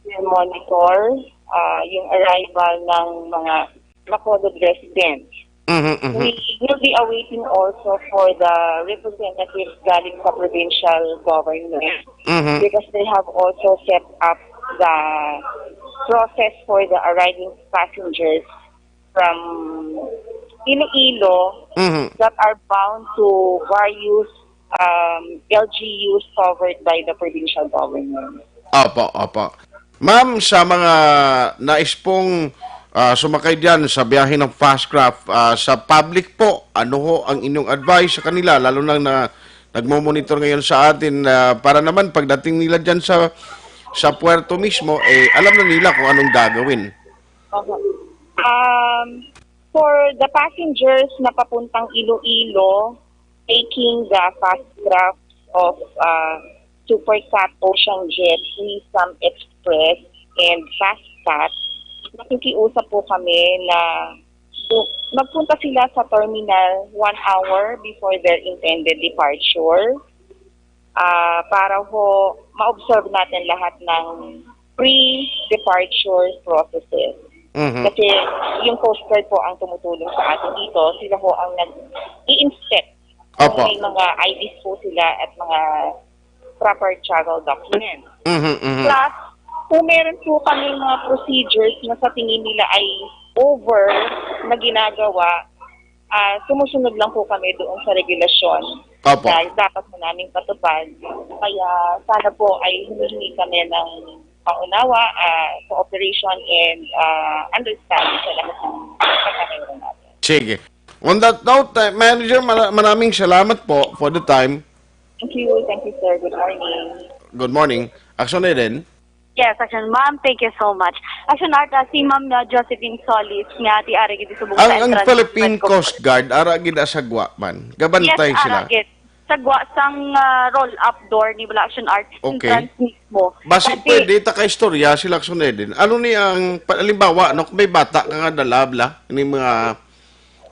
Will monitor ah, yung arrival ng mga Bacolod residents. Mhm, mhm. We will be awaiting also for the representatives galing sa provincial government Mhm. because they have also set up the process for the arriving passengers from Iloilo Mhm. that are bound to various um, L G Us covered by the provincial government. Opo, opo. Ma'am, sa mga nais pong ah, sumakay diyan sa biyahe ng Fastcraft, ah, sa public po, ano ho ang inyong advice sa kanila, lalo na na nagmo-monitor ngayon sa atin, ah, para naman pagdating nila diyan sa sa puerto mismo, eh, alam na nila kung anong gagawin. Opo. Um, for the passengers na papuntang Iloilo, taking the fast craft of uh, Supercat, Ocean Jet, Wisam Express, and FastCat, nakikiusap po kami na du- magpunta sila sa terminal one hour before their intended departure ah, para ho ma-observe natin lahat ng pre-departure processes. Mhm. Kasi yung Coast Guard po ang tumutulong sa atin dito. Sila ho ang nag-i-inspect kung Opo. may mga I Ds po sila at mga proper travel documents. Mhm, mhm. Plus, kung meron po kami mga procedures na sa tingin nila ay over na ginagawa, ah, sumusunod lang po kami doon sa regulasyon Opo. na dapat po naming patupad. Kaya sana po ay humihingi kami ng pangunawa, ah, cooperation, and ah, understanding sa lahat ng kasamayan natin. Sige. On that note, uh, Manager, mara- maraming salamat po for the time. Thank you. Thank you, sir. Good morning. Good morning. Action Eden. Yes, Action Ma'am, thank you so much. Action Art, ah, si Ma'am, ah, Josephine Solis nga ti ari gid subong Ang, sa ang entrance Philippine Coast Guard, ara gid sa gwa man. Gabantay Yes, sila. Ara gid. Sa gwa sang, ah, roll-up door ni Bala Action Art, Okay. entrance mismo. Basi Kasi pwede ta ka istorya sila Action Eden. Ano ni ang, pa- halimbawa, no, kung may bata ka nga dala, bla, ni mga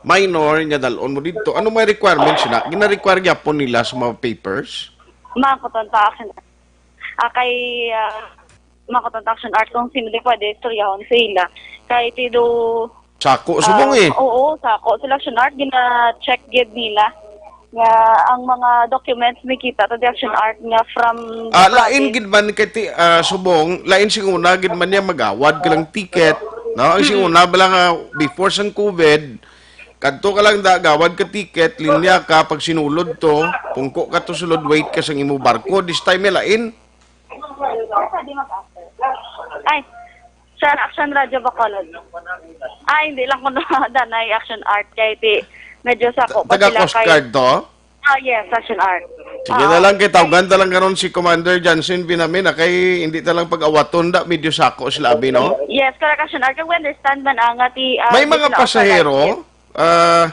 minor nga dalon mo dito, ano may requirements na? Gina-require gyapon nila sa mga papers? Makuton ta Action Ah, kay, ah, mga kontraction art kung sino di pwede istoryahon sa ila. Kay tido, Sako subong ah, eh. Oo, sako sila action art, gina-check gid nila nga ang mga documents may kita to the action art nga from the Ah, lain province. Gid man kay ti, ah, subong, lain sing una gid man niya magawad ka lang ticket, no? Ang sing Mm-mm. Una bala nga before sang covid, kadto ka lang da, gawad ka ticket, linya ka, pag sinulod to, pungko ka to sulod, wait ka sang imo barko. This time, eh, lain. Ay, sa Action Radio Bacolod. Ay, hindi lang ko na danay action art kay ti medyo sako Ta-, pa taga sila Coast kay Guard to? Ah, yes, action art. Sige Oo. Na lang kay tawgan ta lang karon si Commander Jansen Binamin, ah, kay hindi ta lang pag-awaton da, medyo sako sila abi, no? Yes, Yes, correct, Action Art. Kag we understand man ang nga ti, ah, May di mga sila pasahero, authorized. Ah,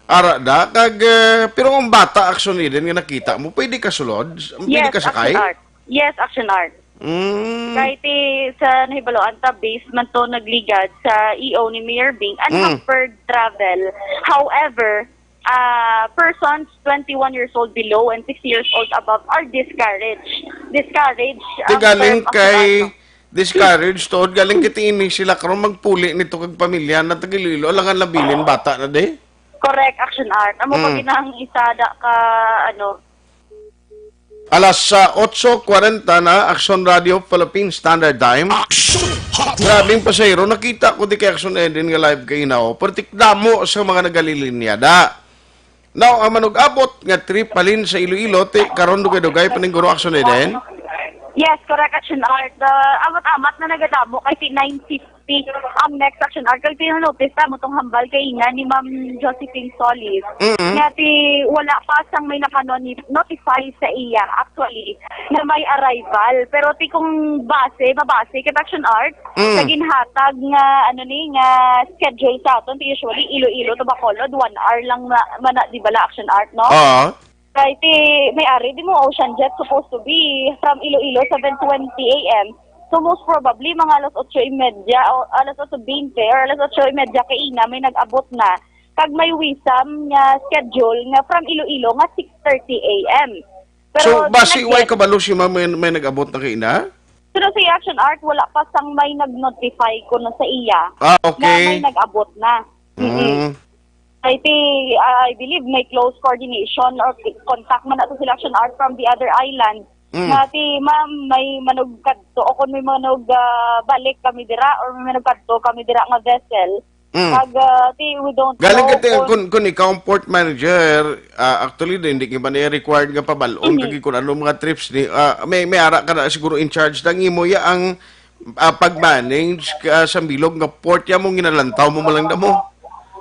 ara da, kag, eh, pero ang bata, Action Eden, nga nakita mo, pwede ka sulod? Pwede Yes, ka sakay? Action Art. Yes, Action Art. Mm. Kay ti sa nahibaluan ta, base man to nagligad sa E O ni Mayor Bing, Mm. unhampered travel. However, ah, persons twenty-one years old below and six years old above are discouraged. Discouraged Ti ang galing term of kay ano. Discouraged to, galing kiti ini sila karon magpuli nito kag pamilya na taga Iloilo, alangan labilin bata na de. Correct, Action Art. Amo pa Mm. ginang isa da ka, ano. Alas, ah, otso kwarenta na, Action Radio Philippine Standard Time. Action Hotline. Grabing pasahero, nakita ko di kay Action Eden nga live kay Inaw. Pertik damo sa mga nagalilinya da. Now, ang manug-abot nga trip halin sa Iloilo, ti, karon dugay-dugay pa ning guro, Action Eden? Yes, correct, Action Art. Uh, amat-amat na nagadamo kay ti nine fifty ang next, Action Art. Kay pinonotice ta mo tong hambal kay ina ni Ma'am Josephine Solis. Mm-hmm. Nga ti wala pa sang may naka-notify sa iya. Actually, na may arrival. Pero ti kung base, mabase kay Action Art, Mm. sa ginhatag nga, ano ni, nga schedule sa aton, ti usually Iloilo to Bacolod, one hour lang na, man na, di bala, Action Art, no? Oo. Kay ti, may ari, di mo, Ocean Jet supposed to be from Iloilo, seven twenty A M. So, most probably, mga alas otso y media, o alas otso bente, or alas otso y media kay ina, may nag-abot na. Kag may wisam nga schedule nga from Iloilo nga six thirty A M. Pero So, basi, why nag-, kabalo si ma'am may, may nag-abot na kay ina? Pero sa Action Art, wala pa sang may nag-notify kuno sa iya Ah, na okay. may nag-abot na. Mm-mm. Mm. Kay ti, I believe, may close coordination or contact man nato sila, Action Art, from the other island. Mm. Nga ti, ma'am, may manugkadto, o kung may manug, ah, balik kami dira, or may manugkadto kami dira nga vessel, Mm. Pag, ah, ti, we don't Galing know ka ti, kung kung, kung ikaw ang port manager, ah, actually, di, hindi ka man required nga pabal-on Mhm. kag kung ano mga trips ni, ah, may, may ara ka na siguro in charge. Ang imo ya ang, ah, pag-manage ka sa bilog nga port, ya mo ginalantaw mo malang damo.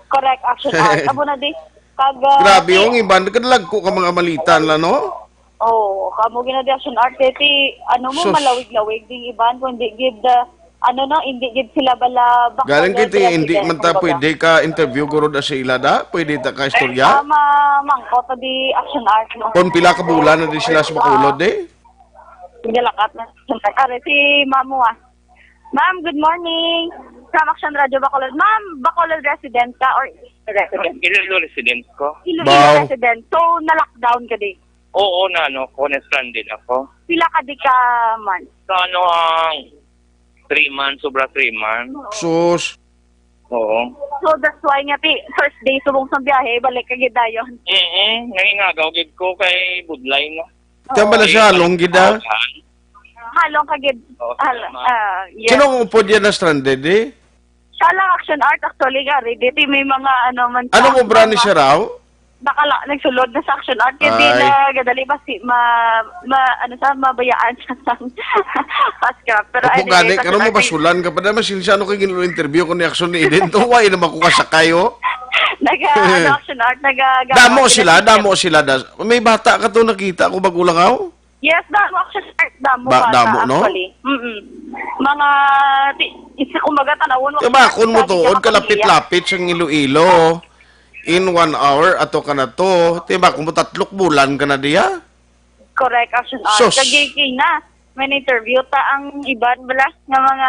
Correct, Action Art. Amo na di. Pag, ah, Grabe, ti- yung iban, kadalagko ka mga malitan la, no? Oh, kamo gina di Action Art, kay ti, ano mo, Sus. malawig-lawig ding iban, kung di gid, ah, ano, no, hindi gid sila bala Bacolod Galing kay ti, hindi resident, man ta kumbaga. pwede ka interview guro da sa ila da? Pwede ta ka istorya? Ah, ma-, mangkot na di Action Art, no? Kung pila ka bulan na di sila sa Bacolod, eh? Galakat na. Are, si Mamo, ah. Ma'am, good morning. From Action Radio Bacolod. Ma'am, Bacolod resident ka or resident? Iloilo resident ko. Iloilo Wow. resident. So, na-lockdown ka di? Oo, na ano ko, na-stranded ako. Pila ka di ka man? Sa ano, ang three months, sobra three months. Sus. Oo. So, that's why nga, ti, first day, subong sa biyahe, balik ka gid dayon. Mm-mm. Nangingagaw gid ko kay budlay, no? Kaya Oo. bala sa halong gid, ah? Halong ka gid. Oo, Hal-, tama. ah, yes. Sino ang upod yan na stranded, eh? Siya lang Action Art, actually, gari. Dito may mga, ano, man Anong siya, obra ni mga siya raw? Nakala, nagsulod na sa Action Art. Kaya di Ay. na gadali ba si, ma, ma, ano sa, mabayaan siya sa fast craft. Pero Opo, anyway, gani, sa karon mo Action Art, basulan ka pa naman, sinsa ano kay ginlo interview ko ni Action ni Eden. To, why naman ko kasakay, oh? Naga, ano, Action Art, naga, Damo sila, sila. damo sila. Das-, may bata ka to nakita ko bago lang, aw? Yes, damo, Action Art, damo Ba-, bata, damo, no? actually. Mm-mm. Mga, ti-, isa, kumbaga, tanawon mo, Diba, kung mo sa tuod, gitna ka kapamilya. lapit-lapit siyang Iloilo. In one hour, ato ka na to. Diba, kung mo tatlok bulan ka na diya? Correct, Action Art. Sus. Kag kay na, may na-interview ta ang iban, bala, nga mga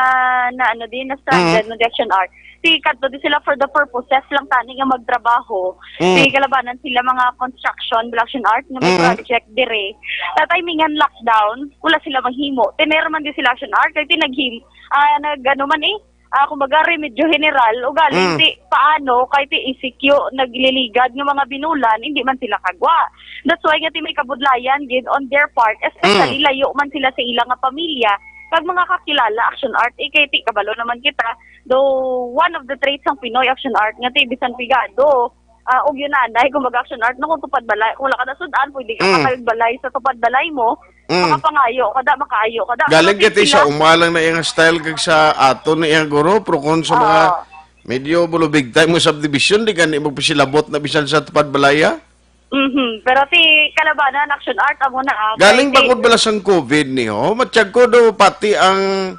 na, ano, din, na stranded, Mm. na Action Art. Si kadto di sila for the purposes lang tani nga magtrabaho. Mm. May kalabanan sila mga construction, bala, Action Art, nga may Mm. project dire. Sa timingan lockdown, wala sila maghimo. Tiner man di sila Action Art, kay ti naghim-, ah, nag-, ano man eh, ah, kumbaga, remedyo general, ugaling Mm. ti, paano, kay ti E C Q, nagliligad nga mga binulan, hindi man sila kagwa. That's why nga ti may kabudlayan gid on their part, especially Mm. layo man sila sa ilang nga pamilya, kag mga kakilala, Action Art, eh, kay ti kabalo naman kita, though one of the traits sang Pinoy, Action Art, nga ti bisan pigado, ah, og yun na, anday, kung mag-Action Art, no, kung tupad balay, kung wala ka nasud-an, pwede ka Mm. makagbalay sa tupad balay mo, Mm. makapangayo ka da, makaayo ka da. Galing Pero kiti sa sila uma lang na iyang style kag sa ato na iyang guro, pero kung sa mga Oo. medyo bulubig tayo mo subdivision, di gani magpasilabot na bisan sa tupad balaya? Mhm. Pero ti kalabanan, Action Art, amo na, ah. Galing Kay ti bangod bala sang covid ni, ho? Matyag ko do, pati ang,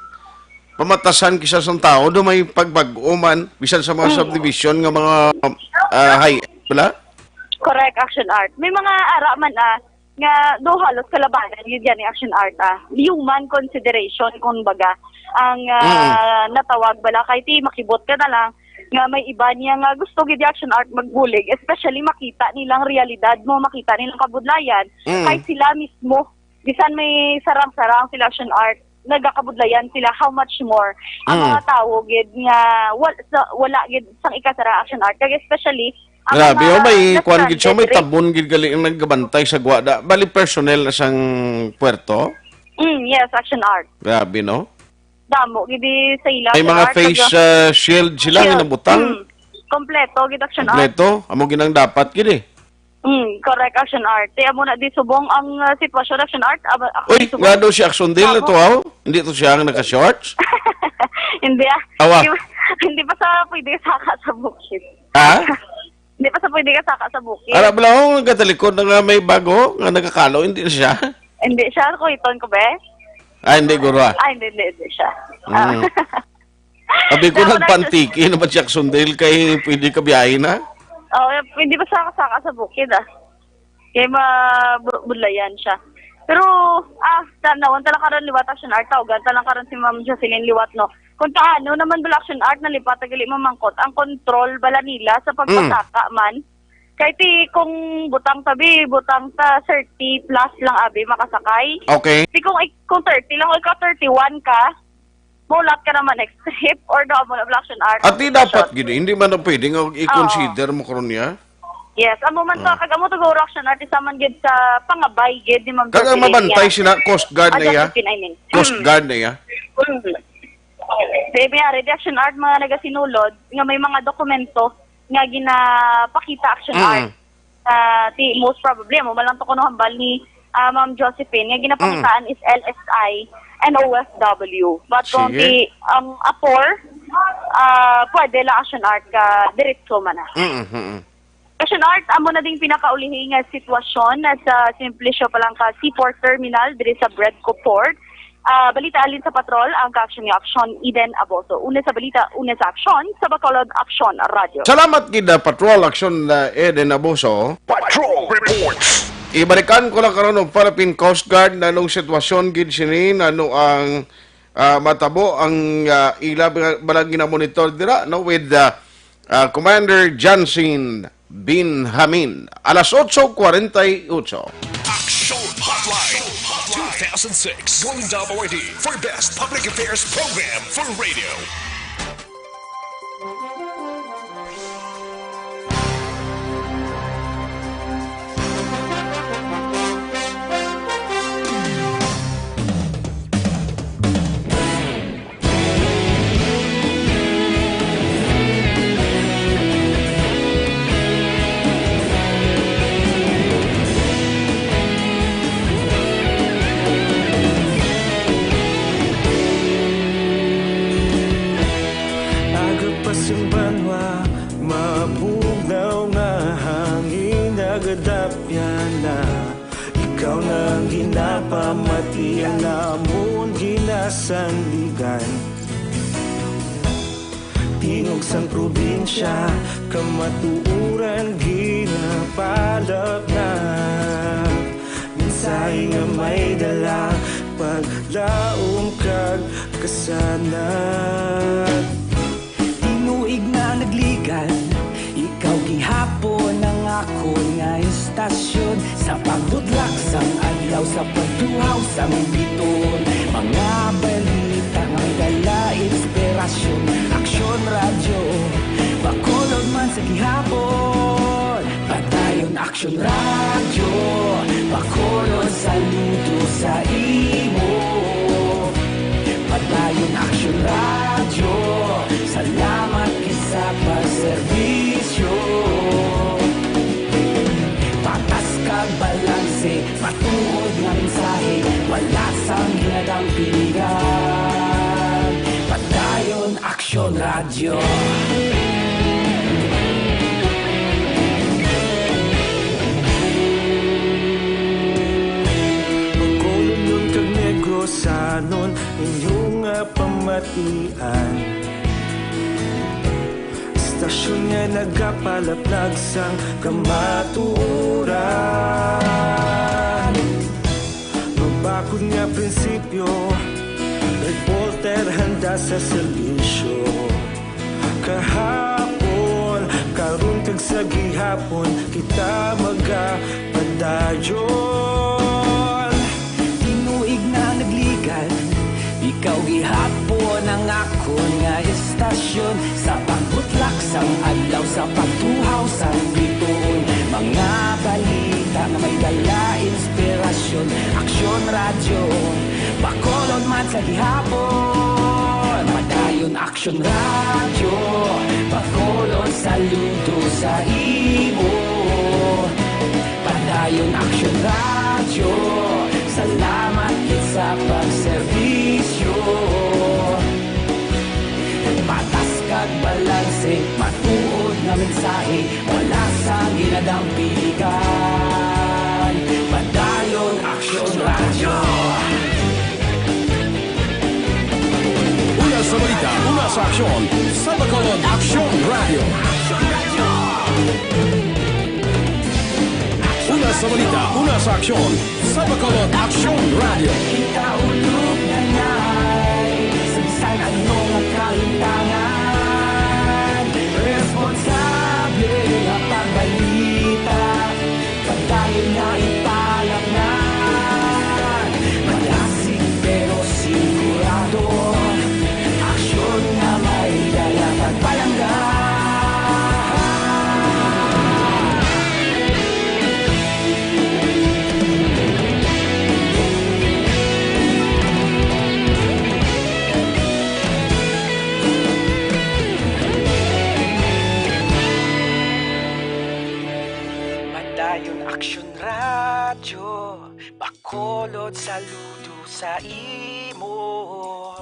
pamatasan kisa sang tao, do may pagbag-o man, bisan sa mga Mm. subdivision nga mga, ah, high, wala? Correct, Action Art. May mga ara man, ah, nga do halos kalabanan gyud yan ni Action Art, ah. Human consideration, kumbaga, ang, ah, Mm. natawag bala kay ti makibot ka na lang nga may iba niya nga gusto gyud ni Action Art magbulig, especially makita nilang realidad mo, makita nilang kabudlayan, Mm. kay sila mismo, bisan may sarang-sarang sila Action Art, nagakabudlayan sila, how much more ang Mm. mga tawo gid nga wal-, sa, wala gid sang ikasara Action Art, kag especially ang Grabe, mga oh, may kuwan gid siya, may na-stranded rin. Tabon gid gali ang nagabantay sa gwada. Bali, personnel na sang puerto? Mm, yes, Action Art. Grabe, no? Damo gid sa ila, May Action mga Art, face, taga uh, shield sila nga Shield. Nabutang? Mm. Kompleto gid, Action Art. Kompleto? Amo ginang dapat gid eh. Mm, correct, Action Art. Kaya mo na di subong ang, uh, sitwasyon, Action Art. Aba, Action Uy, Subong. Nga daw si Action Dale na Damo. To, aw? Hindi to siya ang naka-shorts? Hindi, ah. Awa. Hindi, hindi pa sa pwede saka sa bukid. Ha? Hindi pa sa pwede ka saka sa bukid. Ara bala, oh, nagatalikod na nga may bago nga nagakalo, hindi na siya. Hindi siya, kuiton ko, be? Ah, hindi, guro, ah. Ah, hindi, hindi, hindi siya. Mm. Ah. Sabi ko, Dapat nagpantiki na ba si Action Dale kay pwede ka biyahe na? Oh, hindi pa saka-saka sa bukid, ah. Kay mabudlayan siya. Pero, ah, tanawan ta lang karon liwat, Action Art, tawgan ta lang karon si Ma'am Jocelyn liwat, no? Kung paano naman bala, Action Art, nalipat, gali mamangkot ang control bala nila sa Mm. pagpasaka man. Kay ti kung butang tabi, butang ta thirty plus lang abi makasakay. Okay. Ti kung ik-, kung thirty lang o ikaw thirty-one ka, maulat ka naman next trip or daw mo na bala, Action Art. At di dapat gid, hindi man na pwede nga i-consider Oo. Mo karon niya. Yes, amo man to, Mm. kag amo to guro, Action Art, isa man gid sa pangabay gid ni Ma'am Kag ang Jocelyn mabantay niya. Sina Coast Guard Ah, na iya. Josephine, I mean. Coast Mm. Guard na iya. Mm. Sa iya, ready, Action Art, mga nagasinulod nga may mga dokumento nga ginapakita, Action Mm. Art. Ah, ti, most probably, amo man lang to kuno hambal ni, ah, Ma'am Josephine, nga ginapangitaan Mm. is L S I and O F W. But kung Sige. Ti, ang apor, ah, pwede lang, Action Art, ka diretso man na. Mm, mm, mm. Action Art, amo na ding pinakaulihi nga sitwasyon na sa Simplicio Palanca Seaport Terminal diri sa Bredco Port. Ah, balita halin sa patrol, ang kaaksyon ni Aksyon Eden Aboso. Una sa balita, una sa aksyon, sa Bacolod Aksyon Radyo. Salamat gid, ah, Patrol Aksyon, ah, Eden Aboso. Patrol Reports. Ibalikan ko lang karon og Philippine Coast Guard, nanong sitwasyon gid sini, nano ang, ah, matabo, ang, ah, ila ba-, balang ginamonitor dira, no, with, ah, ah, Commander Jansin Binhamin. Alas otso kwarenta y ocho. Action Hotline two thousand six, Golden Dome Awardee for Best Public Affairs Program for Radio. Aga pa sing banwa, mabugnaw nga hangin, nagadapyan na. Ikaw na ang ginapamati, ang amon ginasandigan. Tingog sang probinsya, kamatuoran ginapalapnap. Mensahe nga may dala, paglaom kag kasanag. Tinuig na nagligan, ikaw gihapon ang akon nga istasyon. Sa pagbudlak sang adlaw, sa pagtuhaw sang biton, mga balita nga dala inspirasyon. Aksyon Radyo, Bacolod man sa gihapon. Padayon Aksyon Radyo, Bacolod, saludo sa imo. Padayon Aksyon Radyo, salamat gid sa pagserbisyo. Patas kag balanse, matuod nga mensahe, wala sang ginadampingan. Padayon Aksyon Radyo. Bacolod kag Negrosanon, inyo nga pam- matian. Istasyon nga nagapalaplag sang kamatuoran. Mabakod nga prinsipyo, reporter handa sa serbisyo. Kahapon, karon kag sa gihapon, kita magapadayon. Tinuig na nagligan, ikaw gihapon ang akon nga istasyon. Sa pagbutlak sang adlaw, sa pagtuhaw sang bituon, mga balita nga may dala inspirasyon. Aksyon Radyo, Bacolod man sa gihapon. Padayon Aksyon Radyo, Bacolod, saludo sa imo. Padayon Aksyon Radyo, salamat gid sa pagserbisyo. Patas kag balanse, matuod nga mensahe, wala sang ginadampigan. Padayon Aksyon Radyo. Una sa balita, una sa aksyon, sa Bacolod Aksyon Radyo. Una sa balita, una sa aksyon, sa Bacolod Aksyon Radyo. Kita ulog na nay, sa bisan ano nga kalimtangan, responsable nga pagbalita. Padayon nga ipalaknag, madasig pero sigurado. Aksyon nga may dala kag palangga. Padayon Aksyon Radyo, Bacolod, saludo sa imo.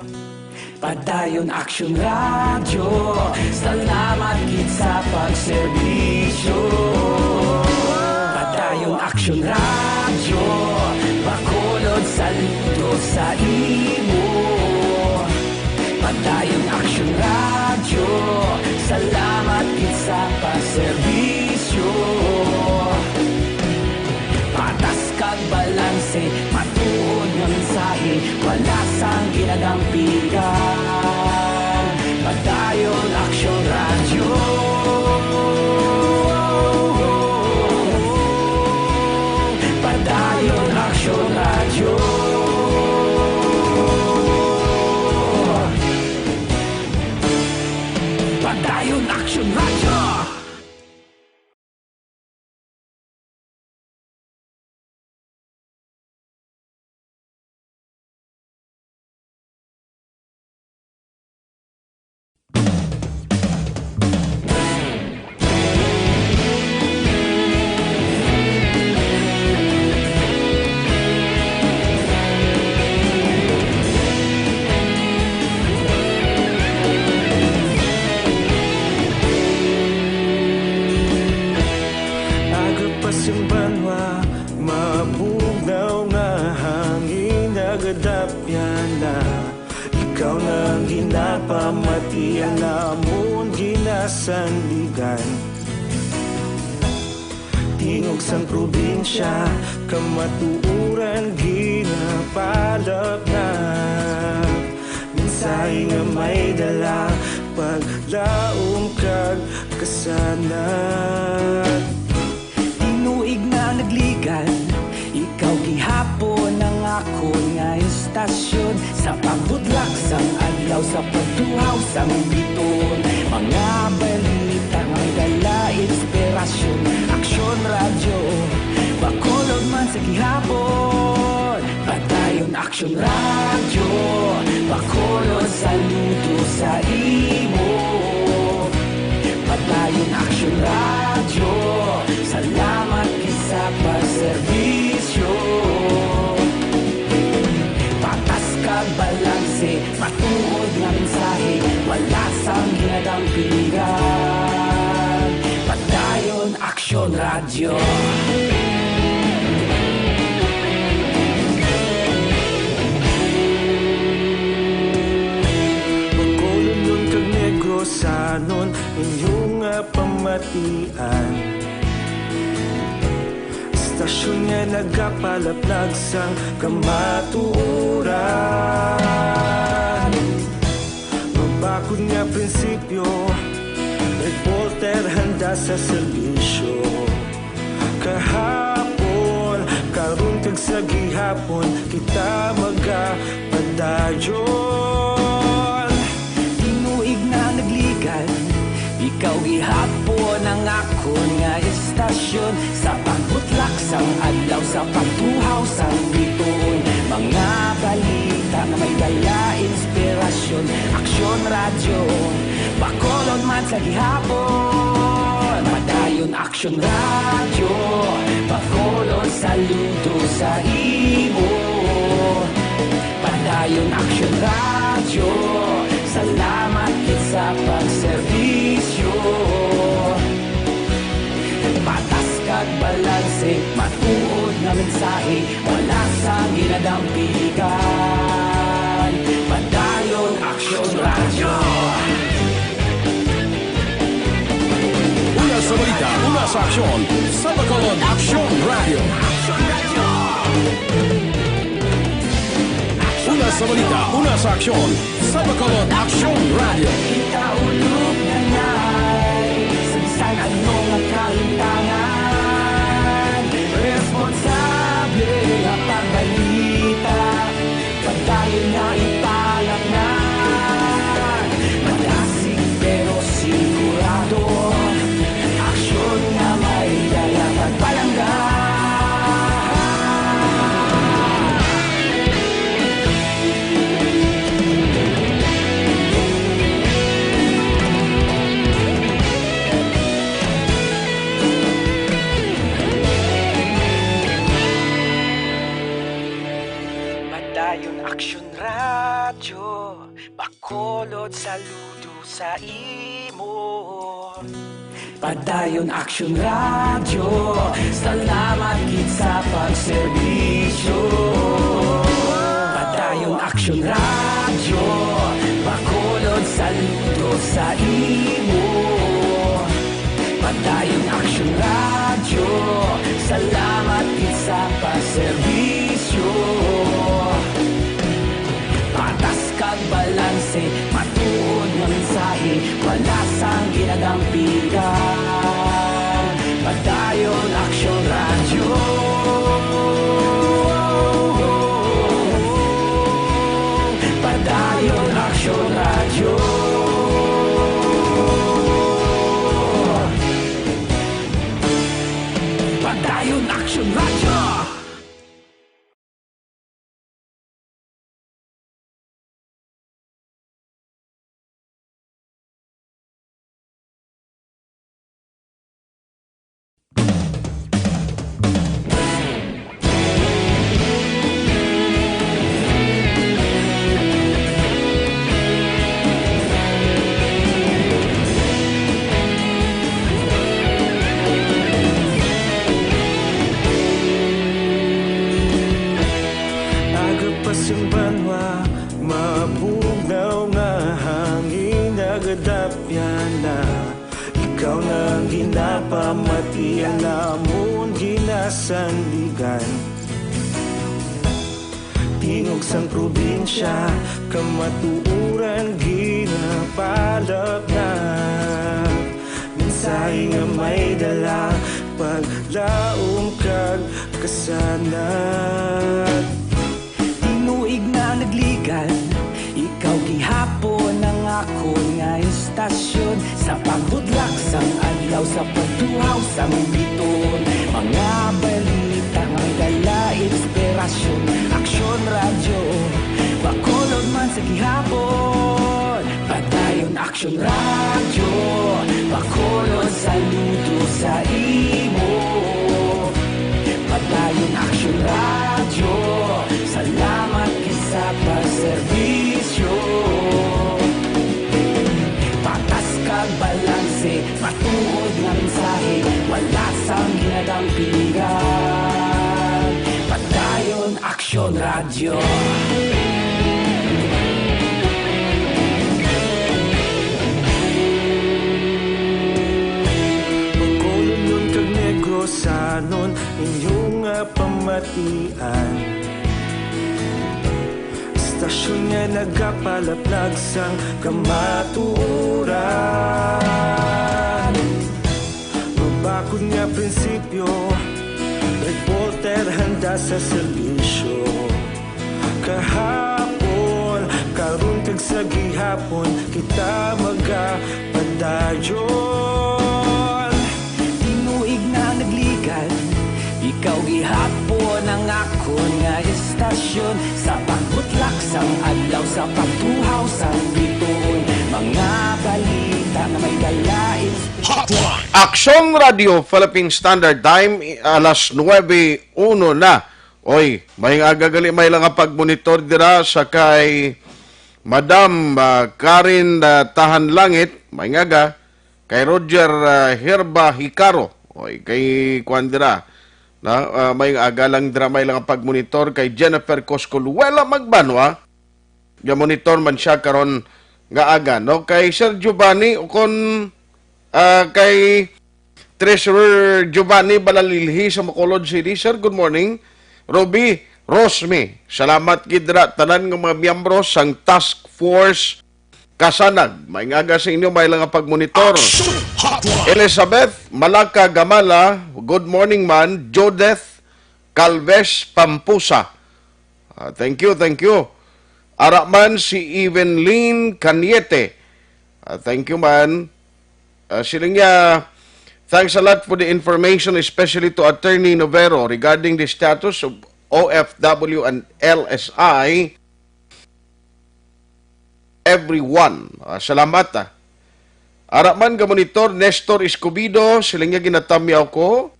Padayon Aksyon Radyo, salamat gid sa pagserbisyo. Padayon Aksyon Radyo, Bacolod, saludo sa imo. Padayon Aksyon Radyo, salamat gid sa pagserbisyo. Patas kag balanse, matuod nga mensahe, wala sang ginadampigan. Padayon Aksyon Radyo. Padayon Aksyon Radyo. Padayon Aksyon Radyo. Aga pa sing banwa, mabugnaw nga hangin nagadapyan na. Ikaw na ang ginapamatian namon ginasandigan. Tingog sang probinsya, kamatuoran ginapalapnap. Mensahe nga may dala, paglaom kag kasanag. Tinuig na nagligan, ikaw gihapon ang akon nga istasyon. Sa pagbutlak sang adlaw, sa pagtuhaw sang bituon, mga balita nga may dala inspirasyon. Aksyon Radyo, Bacolod man sa gihapon. Padayon Aksyon Radyo, Bacolod, saludo sa imo. Padayon Aksyon Radyo, salamat gid sa pagserbisyo. Patas kag balanse, matuod nga mensahe, wala sang ginadampigan. Padayon Aksyon Radyo. Anon inyo nga pamatian, istasyon nga nagapalaplag sang kamatuoran. Mabakod nga prinsipyo, reporter handa sa serbisyo. Kahapon, karon kag sa gihapon, kita magapadayon. Tinuig na nagligan, ikaw gihapon ang akon nga istasyon. Sa pagbutlak sang adlaw, sa pagtuhaw sang bituon, mga balita nga may dala inspirasyon. Aksyon Radyo, Bacolod man sa gihapon. Padayon Aksyon Radyo, Bacolod, saludo sa imo. Padayon Aksyon Radyo, salamat gid sa pagserbisyo. Patas kag balanse, matuod nga mensahe, wala sang ginadampigan. Padayon Aksyon Radyo. Una sa balita, una sa aksyon, sa Bacolod Aksyon Radyo. Una sa balita, una sa aksyon, sa Bacolod Aksyon Radyo. Kita ulog na nay, sa bisan ano nga kahintangan, responsable nga pagbalita. Padayon nga ipalaknag, madasig pero sigurado. Aksyon nga may dala kag palangga. Padayon Aksyon Radyo, Bacolod, saludo sa imo. Padayon Aksyon Radyo, salamat gid sa pagserbisyo. Padayon Aksyon Radyo, Bacolod, saludo sa imo. Padayon Aksyon Radyo, salamat gid sa pagserbisyo. Patas kag balanse, matuod nga mensahe, wala sang ginadampigan. Padayon Aksyon Radyo. Padayon Aksyon Radyo. Padayon Aksyon Radyo. Aga pa sing banwa, mabugnaw nga hangin nagadapyan na. Ikaw na ang ginapamati, ang amon ginasandigan. Tingog sang probinsya, kamatuoran ginapalapnag. Mensahe nga may dala, paglaom kag kasanag. Tinuig na nagligan, ikaw gihapon ang akon nga istasyon. Sa pagbudlak sang adlaw, sa pagtuhaw sang bituon, mga balita nga may dala inspirasyon. Aksyon Radyo, Bacolod man sa gihapon. Padayon Aksyon Radyo, Bacolod, saludo sa imo. Padayon Aksyon Radyo, salamat gid sa pagserbisyo. Patas kag balanse, matuod nga mensahe, wala sang ginadampigan. Padayon Aksyon Radyo. Ian. Estasyon nga nagapalaplag sang kamatuoran. Mabakod nga prinsipyo, reporter handa sa serbisyo. Kahapon, karon kag sa gihapon, kita magapadayon. Tinuig na nagligad, ikaw gihapon ang akon nga estasyon. Sa pagbutlak sang adlaw, sa pagtuhaw sang bituon, mga balita nga may dalain. Hotline. Aksyon Radio Philippine Standard Time, i-, alas nuebe uno na. Oy, may aga gali, may lang nga pagmonitor dira sa kay Madam, ah, Karen, ah, Tahan Langit, may aga, kay Roger, ah, Herba Hicaro, oy, kay kuan dira, na, ah, may aga lang dira, may lang nga pagmonitor kay Jennifer Coscoluela Magbanwa, nga monitor man siya karon nga aga, no? Kay Sir Giovanni, o kon, ah, kay Treasurer Giovanni Balalilhi sa Bacolod City. Sir, good morning. Ruby, Rosme, salamat gid ra tanan nga mga miyembro sang Task Force Kasanag. May nga aga sa inyo, may lang nga pagmonitor. Action Hotline. Elizabeth Malaka Gamala, good morning man. Judith Calves Pampusa. Ah, thank you, thank you. Ara man si Evelyn Caniete. Ah, thank you man. Ah, siling niya, "Thanks a lot for the information, especially to Attorney Novero regarding the status of O F W and L S I." Everyone. Ah, salamat, ah. Ara man ga monitor, Nestor Escobido, siling niya, "Ginatamyaw ko."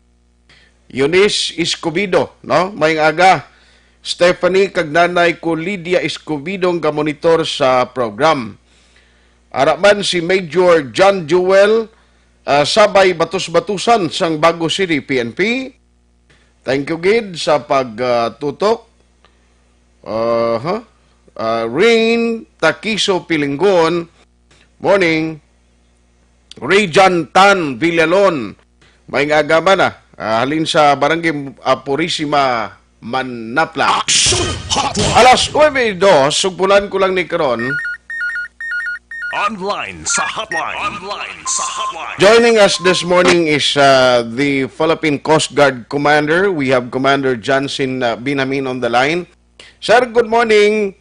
Eunice Escobido, no? May aga. Stephanie kag nanay ko, Lydia Escobido, ang gamonitor sa program. Ara man si Major John Jewel, ah, Sabay Batos-Batusan sang Bago City, P N P. Thank you gid sa pagtutok. Aha. Ah, Rain Takiso Pilinggon, morning. Rejan Tan Villalon, may nga aga man, ah. Ah, halin sa Barangay, ah, Purisima, Manapla. Action Hotline. Alas nuebe dos, sugpunan ko lang ni karon. Online sa hotline. Online sa hotline. Joining us this morning is, uh, the Philippine Coast Guard Commander. We have Commander Johnson, uh, Binamin on the line. Sir, good morning.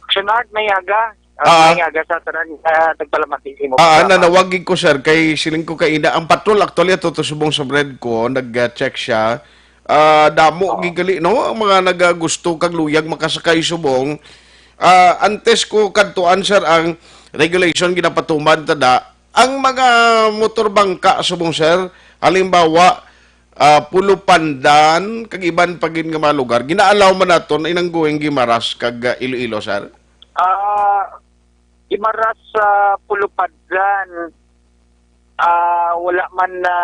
Action Art, may aga. Ah, ah, may aga sa tanan, ah, nagpalamati sa imo. Ah, programa. Nanawag gid ko, sir, kay siling ko kaina, ang patrol actually ato to subong sa bread ko, nag-check siya. Ah, damo, oo, gigali, no? Ang mga nagagusto kag luyag makasakay subong. Ah, antes ko kadtuan, sir, ang regulation ginapatuman ta da, ang mga motor bangka subong, sir, halimbawa, ah, Pulo Pandan, kag iban pa gid nga mga lugar, gina-allow man naton inang going Guimaras kag, ah, Iloilo, sir? Ah, Guimaras sa Pulo Pandan, ah, wala man na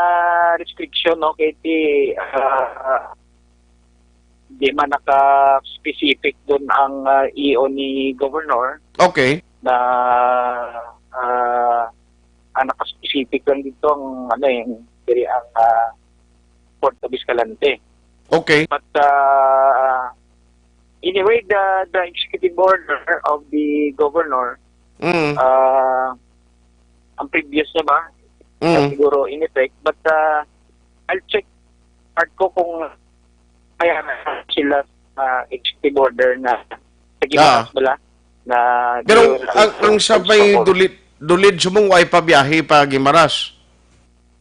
restriction, no? Kay ti, ah, di man naka-specific dun ang, ah, E O ni Governor. Okay. Na, ah, ang naka-specific lang dito ang, ano, eh, diri ang, ah, Port of Escalante. Okay. But, ah, anyway, the, the executive order of the governor, mm, ah, ang previous na ba? Mm. Siguro in effect. But, ah, I'll check hard ko kung kaya na sila, ah, executive order na sa Guimaras, ah, bala, na pero ang, ang sabay dulid, dulid sumong way pa biyahe pa Guimaras.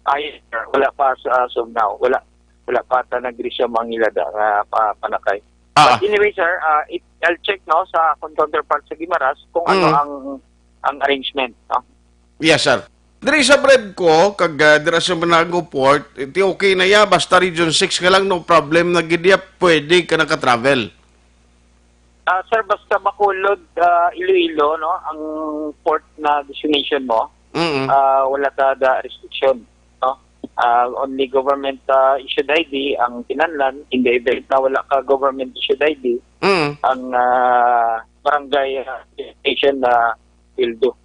Ay, sir, wala pa as, as of now. Wala, wala pa ta nag-reach sa mga ila da nga pa-, panakay. Ah. But anyway, sir, ah, it, I'll check, no, sa akong counterpart sa Guimaras kung ano, mm, ang, ang arrangement, no? Yes, sir. Diri sa bread ko, kag, ah, dira sa Manago Port, iti okay na ya, basta Region six nga lang, no problem na gid ya, pwede ka naka-travel. Ah, sir, basta Bacolod, ah, Iloilo, no, ang port na destination mo, mm-mm, ah, wala ta da restriction, no? Ah, only government, ah, issued I D ang kinahanglan. In the event na wala ka government issued I D, mm, ang, ah, barangay, ah, station na will do.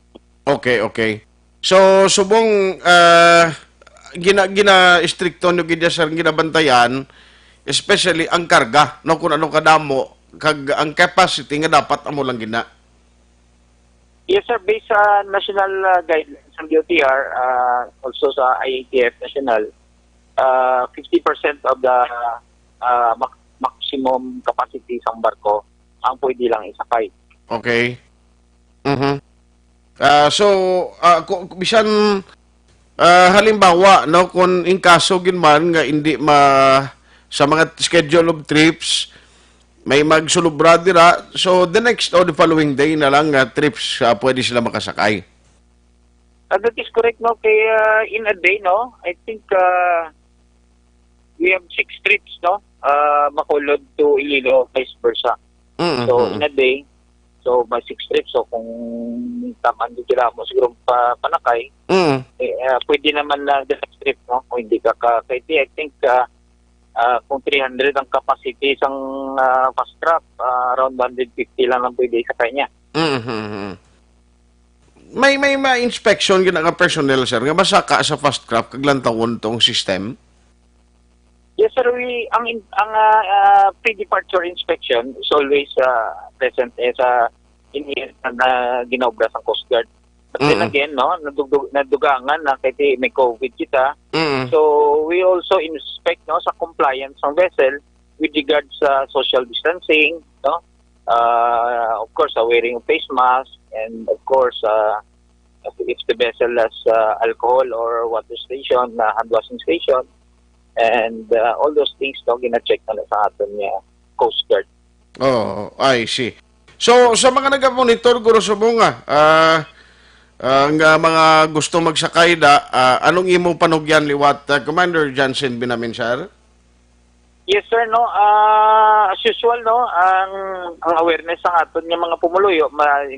Okay, okay. So, subong, ah, gina-, gina-estrikto nyo gid ya, sir, ginabantayan, especially ang karga, no, kung ano kadamo, kag ang capacity nga dapat amo lang gina. Yes, sir. Based sa national, uh, guidelines ng D O T R, uh, also sa I A T F National, uh, fifty percent of the, uh, max-, maximum capacity sang barko ang pwede lang isakay. Okay. Mhm. Ah, so, ah, ku-, bisan, ah, halimbawa, no, kung in kaso gid man nga hindi ma-, sa mga schedule of trips, may magsulubra dira, so the next or the following day na lang nga trips, ah, pwede sila makasakay. Ah, that is correct, no? Kay, ah, in a day, no, I think, ah, we have six trips, no? Ah, Bacolod to Iloilo, vice versa. Mm, So, mm. in a day, so, may six trips. So, kung taman di sila mo siguro pa, panakay, Mm. eh, ah, pwede naman na the next trip, no? Kung hindi ka ka-, kay I think, ah, ah, kung three hundred ang capacity sang, ah, fast craft, ah, around one hundred fifty lang ang pwede sa kanya. Mm, mm, mm. May, may ma-inspection gid nga personnel, sir, nga masaka sa fast craft kag lantawon tong system? Yes, sir. We, ang in-, ang, ah, ah, pre-departure inspection is always, ah, present, eh, sa in-, na ginaobra sa Coast Guard. But then Mm. again, no, nadugdug-, nadugangan na kay may COVID kita. Mm. So, we also inspect, no, sa compliance ng vessel with regards sa social distancing, no? Uh, of course, uh, wearing of face mask, and of course, uh, if the vessel has, uh, alcohol or water station, uh, hand washing station, and, uh, all those things, no, gina-check na sa aton nga Coast Guard. Oh, I see. So, sa mga nagamonitor, Guro Subonga, ah, ah, nga mga gusto magsakay da, ah, anong imo panugyan liwat, ah, Commander Johnson Binamin, sir? Yes, sir, no. Ah, as usual, no, ang, ang awareness sa aton nga mga pumuluyo, ma-,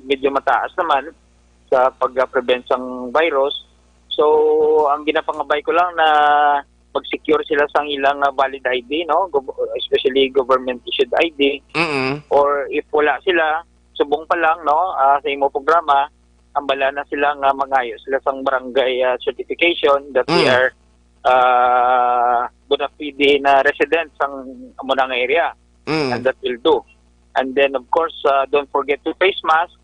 medyo mataas naman sa pag-prevent sang virus. So, ang ginapangabay ko lang na mag-secure sila sang ilang, ah, valid I D, no? Gov-, especially government issued I D. Mm. Or if wala sila, subong pa lang, no, ah, sa imo programa, ambala na sila nga mangayo sila sang barangay, ah, certification that they Mm. are, ah, bona fide na resident sang amo na nga area. Mm. And that will do. And then, of course, ah, don't forget to face mask.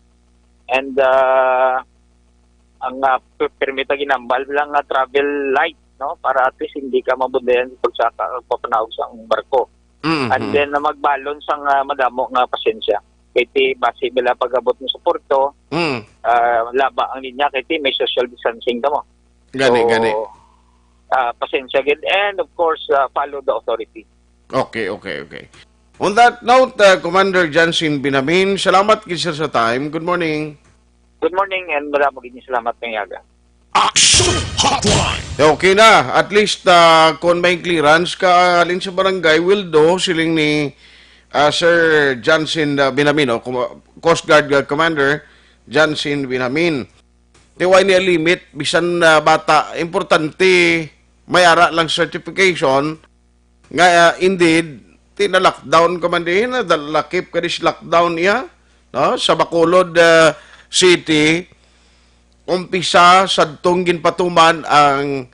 And, ah, ang, ah, per-, permit ang ginambal lang nga travel light, no? Para at least hindi ka mabundayan sa pagsaka o pagpanaog sa ang barko. Mm-hmm. And then, na magbalon sang, ah, madamo nga pasensya. Kay ti basi bila pag-abot mo sa porto, Mm. ah, laba ang linya kay ti may social distancing kamo. Gani, So, gani. ah, pasensya gid. And of course, ah, follow the authority. Okay, okay, okay. On that note, uh, Commander Johnson Binamin, salamat gid, sir, sa time. Good morning. Good morning and madamo gid salamat nga aga. Action Hotline. Okay na. At least, uh, kung may clearance ka, halin sa barangay, will do, siling ni, uh, Sir Johnson, uh, Binamin, o, Coast Guard, uh, Commander Johnson Binamin. Ti way niya limit, bisan, uh, bata, importante, may ara lang certification, nga, ah, indeed, ti na-lockdown ka man diin, na lakip ka dis lockdown iya, no? Sa Bacolod, ah, City, umpisa sadtong ginpatuman ang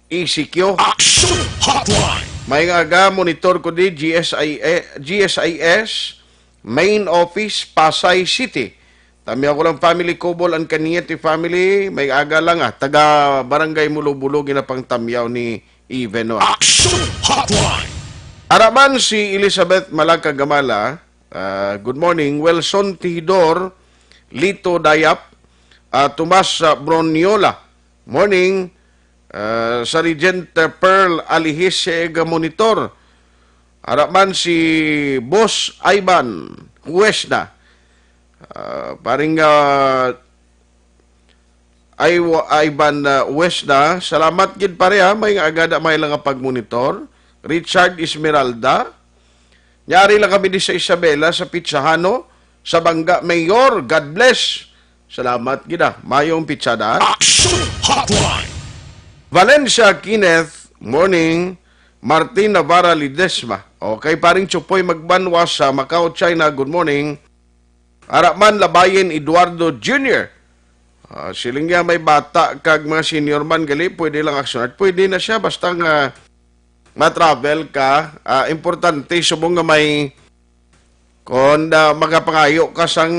E C Q. Action Hotline. May nga aga, monitor ko di, G S I A, G S I S, Main Office, Pasay City. Tamyaw ko lang family, Cobol and Cañete family, may aga lang, ah. Taga Barangay Mulobulo, ginapangtamyaw ni Even, no? Action Hotline. Araman si Elizabeth Malacagamala, ah, good morning. Wilson Tihidor, Lito Dayap, ah, Tomas, ah, Broniola. Morning. Ah, sa Regent, ah, Pearl Alihis, eh, ga monitor. Araman si Boss Ivan Huesna. Ah, paring, ah, ay, wa-, Ivan, ah, Huesna. Salamat gid, pare, ha. May nga agada may lang nga pagmonitor. Richard Esmeralda. Nyari lang kami di sa Isabela, sa Pitsahano, sa Bangga, Mayor. God bless. Salamat gid, ah. Mayong pitsada. Action Hotline. Valencia Kenneth, morning. Martin Navarra Ledesma. Okay, paring Chupoy Magbanwa sa Macau, China, good morning. Araman Labayen Eduardo Junior. Ah, siling niya may bata kag mga senior man gali, pwede lang aksyonan. Pwede na siya, basta nga ma-travel ka, ah, importante subong nga may, kon, ah, magapangayo ka sang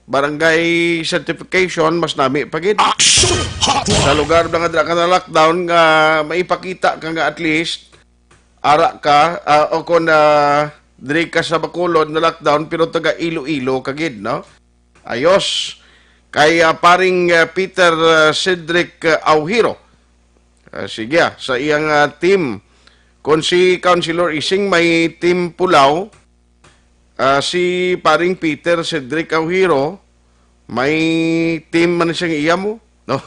barangay certification, mas nami pa gid. Action Hotline! Sa lugar na nga dira ka na-lockdown, nga maipakita ka nga at least ara ka, ah, o kon, ah, diri ka sa Bacolod na-lockdown pero taga Iloilo ka gid, no? Ayos. Kay, ah, paring, ah, Peter, ah, Cedric, ah, Aujiro. Ah, sige, ah, sa iyang, ah, team. Kung si Councilor Ising may team Pulao, ah, si paring Peter Cedric Aujiro, may team man siyang iya mo, no?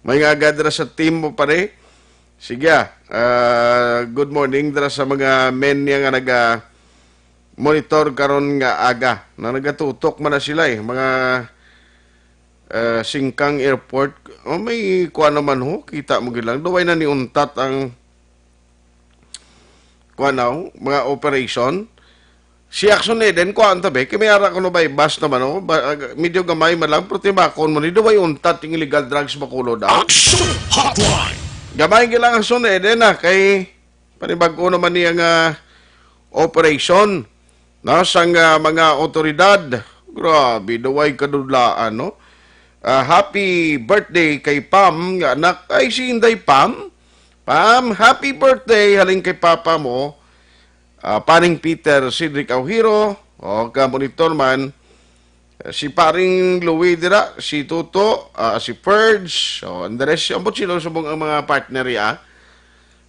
May nga gadra sa team mo, pare. Sige, ah, ah, good morning dira sa mga men niya nga naga monitor karon nga aga. Na nagatutok man na sila, eh, mga, ah, Singkang Airport. Oh, may kuan naman ho, kita mo gid lang. Duway na niuntat ang kuan na ho, mga operation. Si Action Eden, kuan ta be, kay may ara kuno bay bus naman, oh. Ba, ah, medyo gamay man lang, pero timakon mo ni, duway untat yung illegal drugs makulod, ah. Action Hotline! Gamay gid lang Action Eden, ah, kay panibag-o naman niya nga operation, no, sang, ah, mga otoridad. Grabe, duway kadudlaan, no? Ah, happy birthday kay Pam nga anak. Ay, si Inday Pam. Pam, happy birthday halin kay papa mo. Ah, paring Peter Cedric Aujiro. O, ka monitor man. Eh, si paring Louie dira, si Tuto, ah, si Purge, o, Andres, ambot sila subong ang mga partner, ya,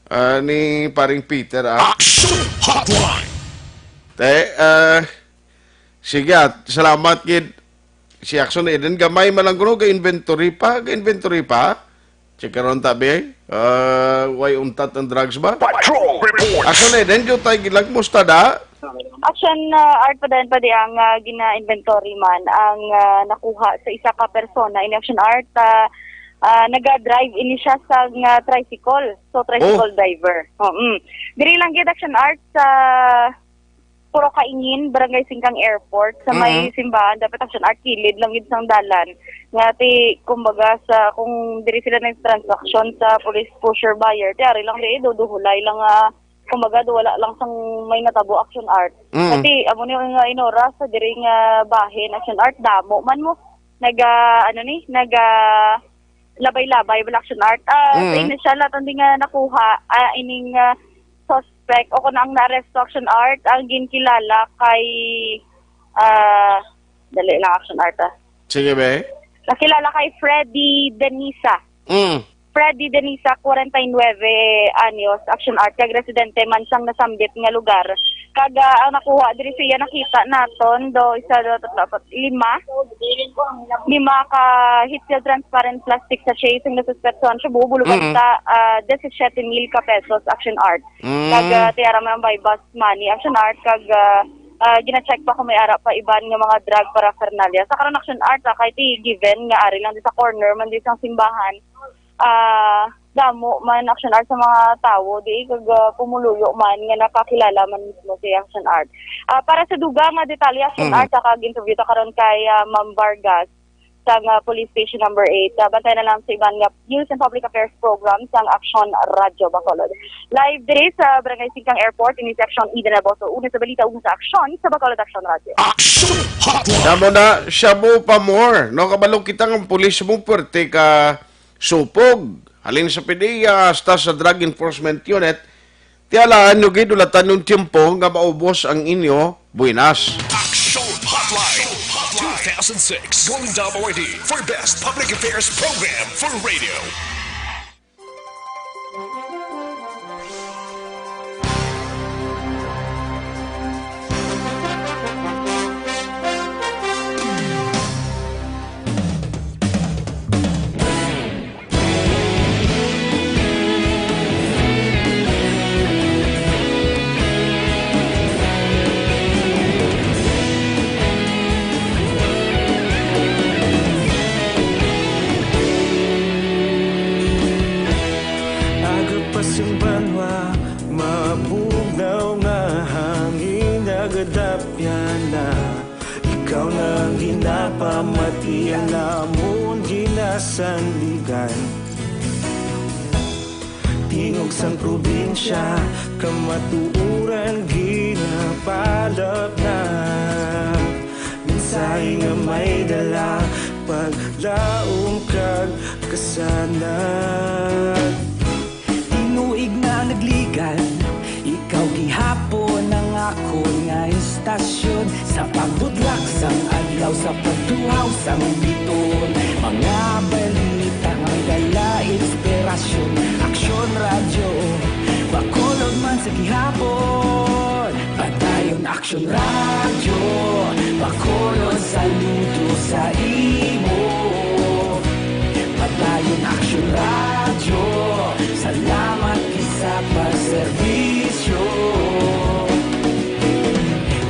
ah, ni paring Peter, ah. Action Hotline! Te, ah, sige, ah, salamat gid. Si Action Eden, gamay man lang kuno, ga-inventory pa, ga-inventory pa. Check karon tabi, ah, way untat ang drugs ba? Patrol Report! Action Eden, jutay gid lang, musta da? Action, ah, Art, pa dayon pa di ang, ah, gina-inventory man ang, ah, nakuha sa isa ka persona. In Action Art, ah, ah, naga-drive ini siya sa, ah, tricycle. So, tricycle Oh. driver. Oh, mm. Diri lang gid Action Art sa Puro Kaingin, Barangay Singkang Airport, sa may Mm. simbahan, dapat Action Art, kilid lang gid sang dalan. Nga ti, kumbaga, sa, kung diri sila nag-transaction sa police pusher buyer, ti ari lang di, duduhulay lang nga, kumbaga, do wala lang sang may natabo Action Art. Mm. Nga ti, amo ni nga inoras sa diri nga bahin Action Art, damo man mo. Nag, ah, ano ni, nag, ah, labay-labay, wala Action Art. Ah, sa Mm. initial naton di nga nakuha, ah, ining, ah, suspect o kung ang na-arrest sa Action Art, ang ginkilala kay, ah, dali lang Action Art, ah. Sige, be. Nakilala kay Freddy Denisa. Mm. Freddy Denisa, kwarenta y nuebe anyos, Action Art, kag residente man sang nasambit nga lugar. Kag, ah, ang nakuha diri sa iya nakita naton, do, isa, do, tatlo, apat, lima. Lima ka heat-sealed transparent plastic sachet sing nasuspetsohan shabu, bulugan Mm. sa, ah, disisiete mil ka pesos, Action Art. Mm. Kag, ah, ti ara man ang buy bust money, Action Art, kag, ah, ah, gina-check pa kung may ara pa iban nga mga drug paraphernalia. Sa karon, Action Art, ah, kay ti given nga ari lang di sa corner man di sang simbahan, ah, damo man Action Art sa mga tawo, di kag, ah, pumuluyo man nga nakakilala man mismo si Action Art. Ah, para sa dugang nga detalye, Action Mm. Art, ah, kag interview ta karon kay, ah, Ma'am Vargas sa nga Police Station Number eight. Ah, bantay na lang sa iban nga News and Public Affairs Program sang Action Radyo Bacolod. Live diri sa Barangay Singkang Airport, ini si Action Eden Alboso. Una sa balita, una sa aksyon sa Bacolod Action Radyo. Action Hotline! Damo na, shabu pa more. No, kabalo kita nga pulis mo, puwerte ka supog. Halin sa P D E A hasta sa Drug Enforcement Unit, tialaan nyo gid, wala ta nung tiyempo nga maubos ang inyo buenas. Action Hotline two thousand six Golden Dome Awardee for Best Public Affairs Program for Radio. Aga pa sing banwa, mabugnaw nga hangin nagadapyan na. Ikaw na ang ginapamati, ang amon ginasandigan. Ti Tingog sang probinsya, kamatuoran ginapalapnap. Mensahe nga may dala, paglaom kag kasanag. Tinuig na nagligan, ikaw gihapon ang akon nga istasyon. Sa pagbudlak sang adlaw, sa pagtuhaw sang bituon, mga balita nga may dala inspirasyon. Aksyon Radyo, Bacolod man sa gihapon. Padayon Aksyon Radyo, Bacolod, saludo sa imo. Padayon Aksyon Radyo, salamat gid sa pagserbisyo.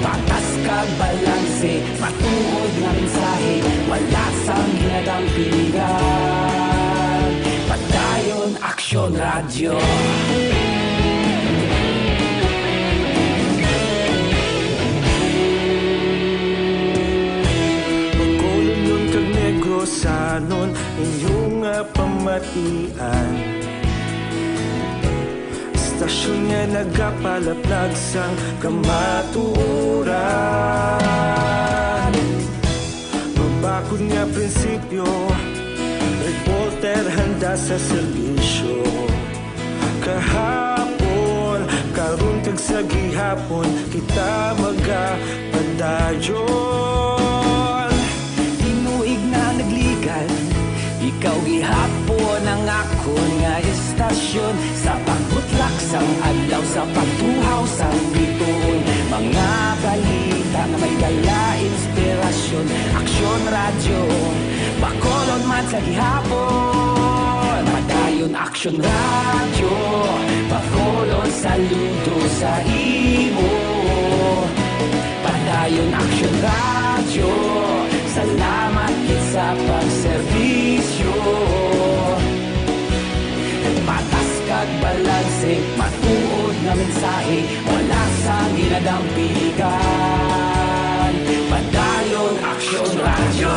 Patas kag balanse, matuod nga mensahe, wala sang ginadampigan. Padayon Aksyon Radyo. Bacolodnon kag Negrosanon, inyo nga pamatian. Istasyon nga nagapalaplag sang kamatuoran. Mabakod nga prinsipyo, reporter handa sa serbisyo. Kahapon, karon kag sa gihapon, kita magapadayon. Tinuig na nagligan, ikaw gihapon ang akon nga istasyon. Sa pagbutlak sang adlaw, sa pagtuhaw sang bituon, mga balita nga may dala inspirasyon. Aksyon Radyo, Bacolod man sa gihapon. Padayon Aksyon Radyo, Bacolod, saludo sa imo. Padayon Aksyon Radyo, salamat gid sa pagserbisyo. Patas kag balanse, matuod nga mensahe, wala sang ginadampigan. Padayon Aksyon Radyo.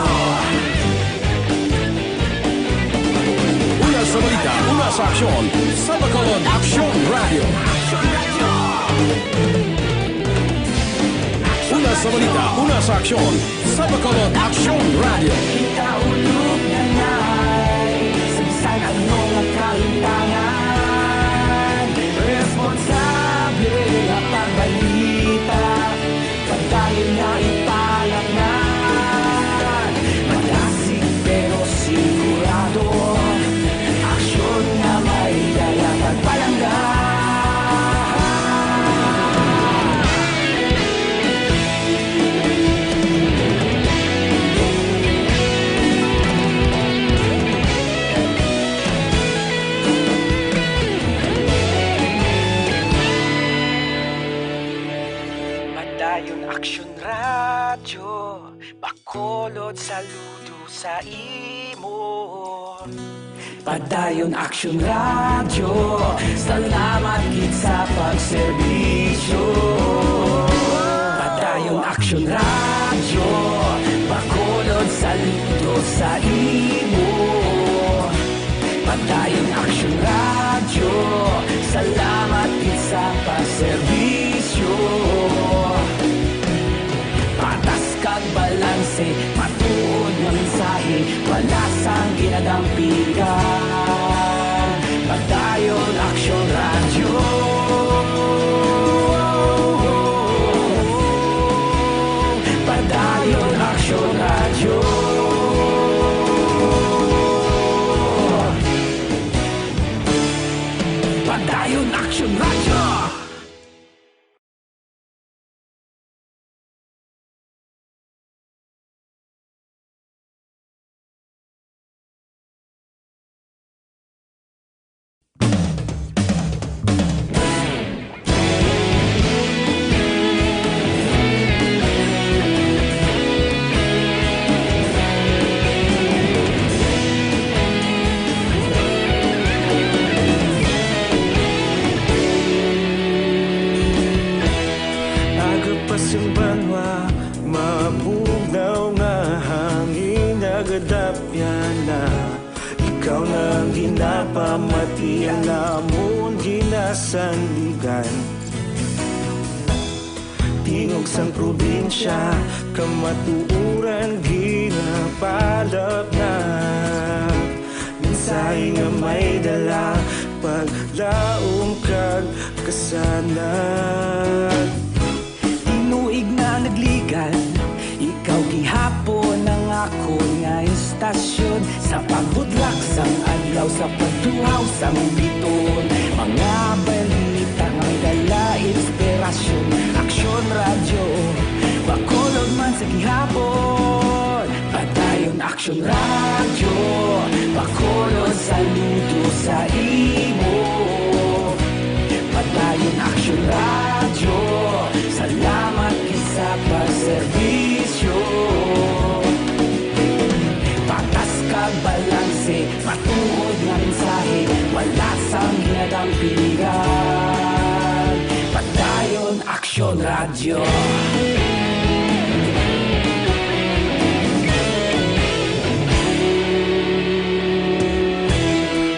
Una sa balita, una sa aksyon, sa Bacolod Aksyon Radyo. Una sa balita, una sa aksyon, sa Bacolod Aksyon Radyo. Kita ulog na ngay, sa bisan ano nga kahimtangan, responsable nga pagbalita. Padayon nga ipalapngan, madasig pero sigurado. Aksyon nga may dala kag palangga. Padayon Aksyon Radyo, Bacolod, saludo sa imo. Padayon Aksyon Radyo, salamat gid sa pagserbisyo. Padayon Aksyon Radyo, Bacolod, saludo sa imo. Padayon Aksyon Radyo, salamat gid sa pagserbisyo. Patas kag balanse, matuod nga mensahe, wala sang ginadampigan. Padayon Aksyon Radyo. Padayon Aksyon Radyo. Padayon Aksyon Radyo. Aga pa sing banwa, mabugnaw nga hangin nagadapyan na. Ikaw na ang ginapamati, ang amon ginasandigan. Tingog sang probinsya, kamatuoran ginapalapnag. Mensahe nga may dala, paglaom kag kasanag. Tinuig na nagligad, ikaw gihapon ang akon nga istasyon. Sa pagbutlak sang adlaw, sa pagtuhaw sang bituon, mga balita nga may dala inspirasyon. Aksyon Radyo, Bacolod man sa gihapon. Padayon Aksyon Radyo, Bacolod, saludo sa imo. Padayon Aksyon Radyo, salamat gid sa pagserbisyo. Patas kag balanse, matuod nga mensahe, wala sang ginadampigan. Padayon Aksyon Radyo.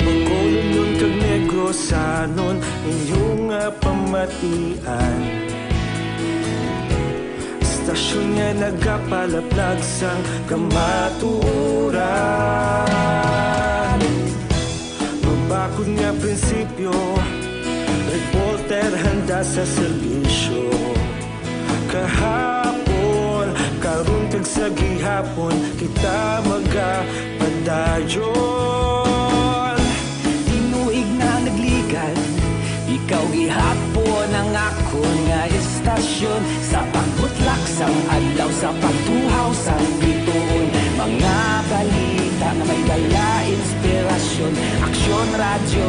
Bacolodnon kag Negrosanon, inyo nga pamatian. Istasyon nga nagapalaplag sang kamatuoran. Mabakod nga prinsipyo, reporter handa sa serbisyo. Kahapon, karon, kag sa gihapon, kita magapadayon. Tinuig na nagligad, ikaw gihapon ang akon nga istasyon. Sa pagbutlak sang adlaw, sa pagtuhaw sang bituon, mga balita nga may dala inspirasyon. Aksyon Radyo,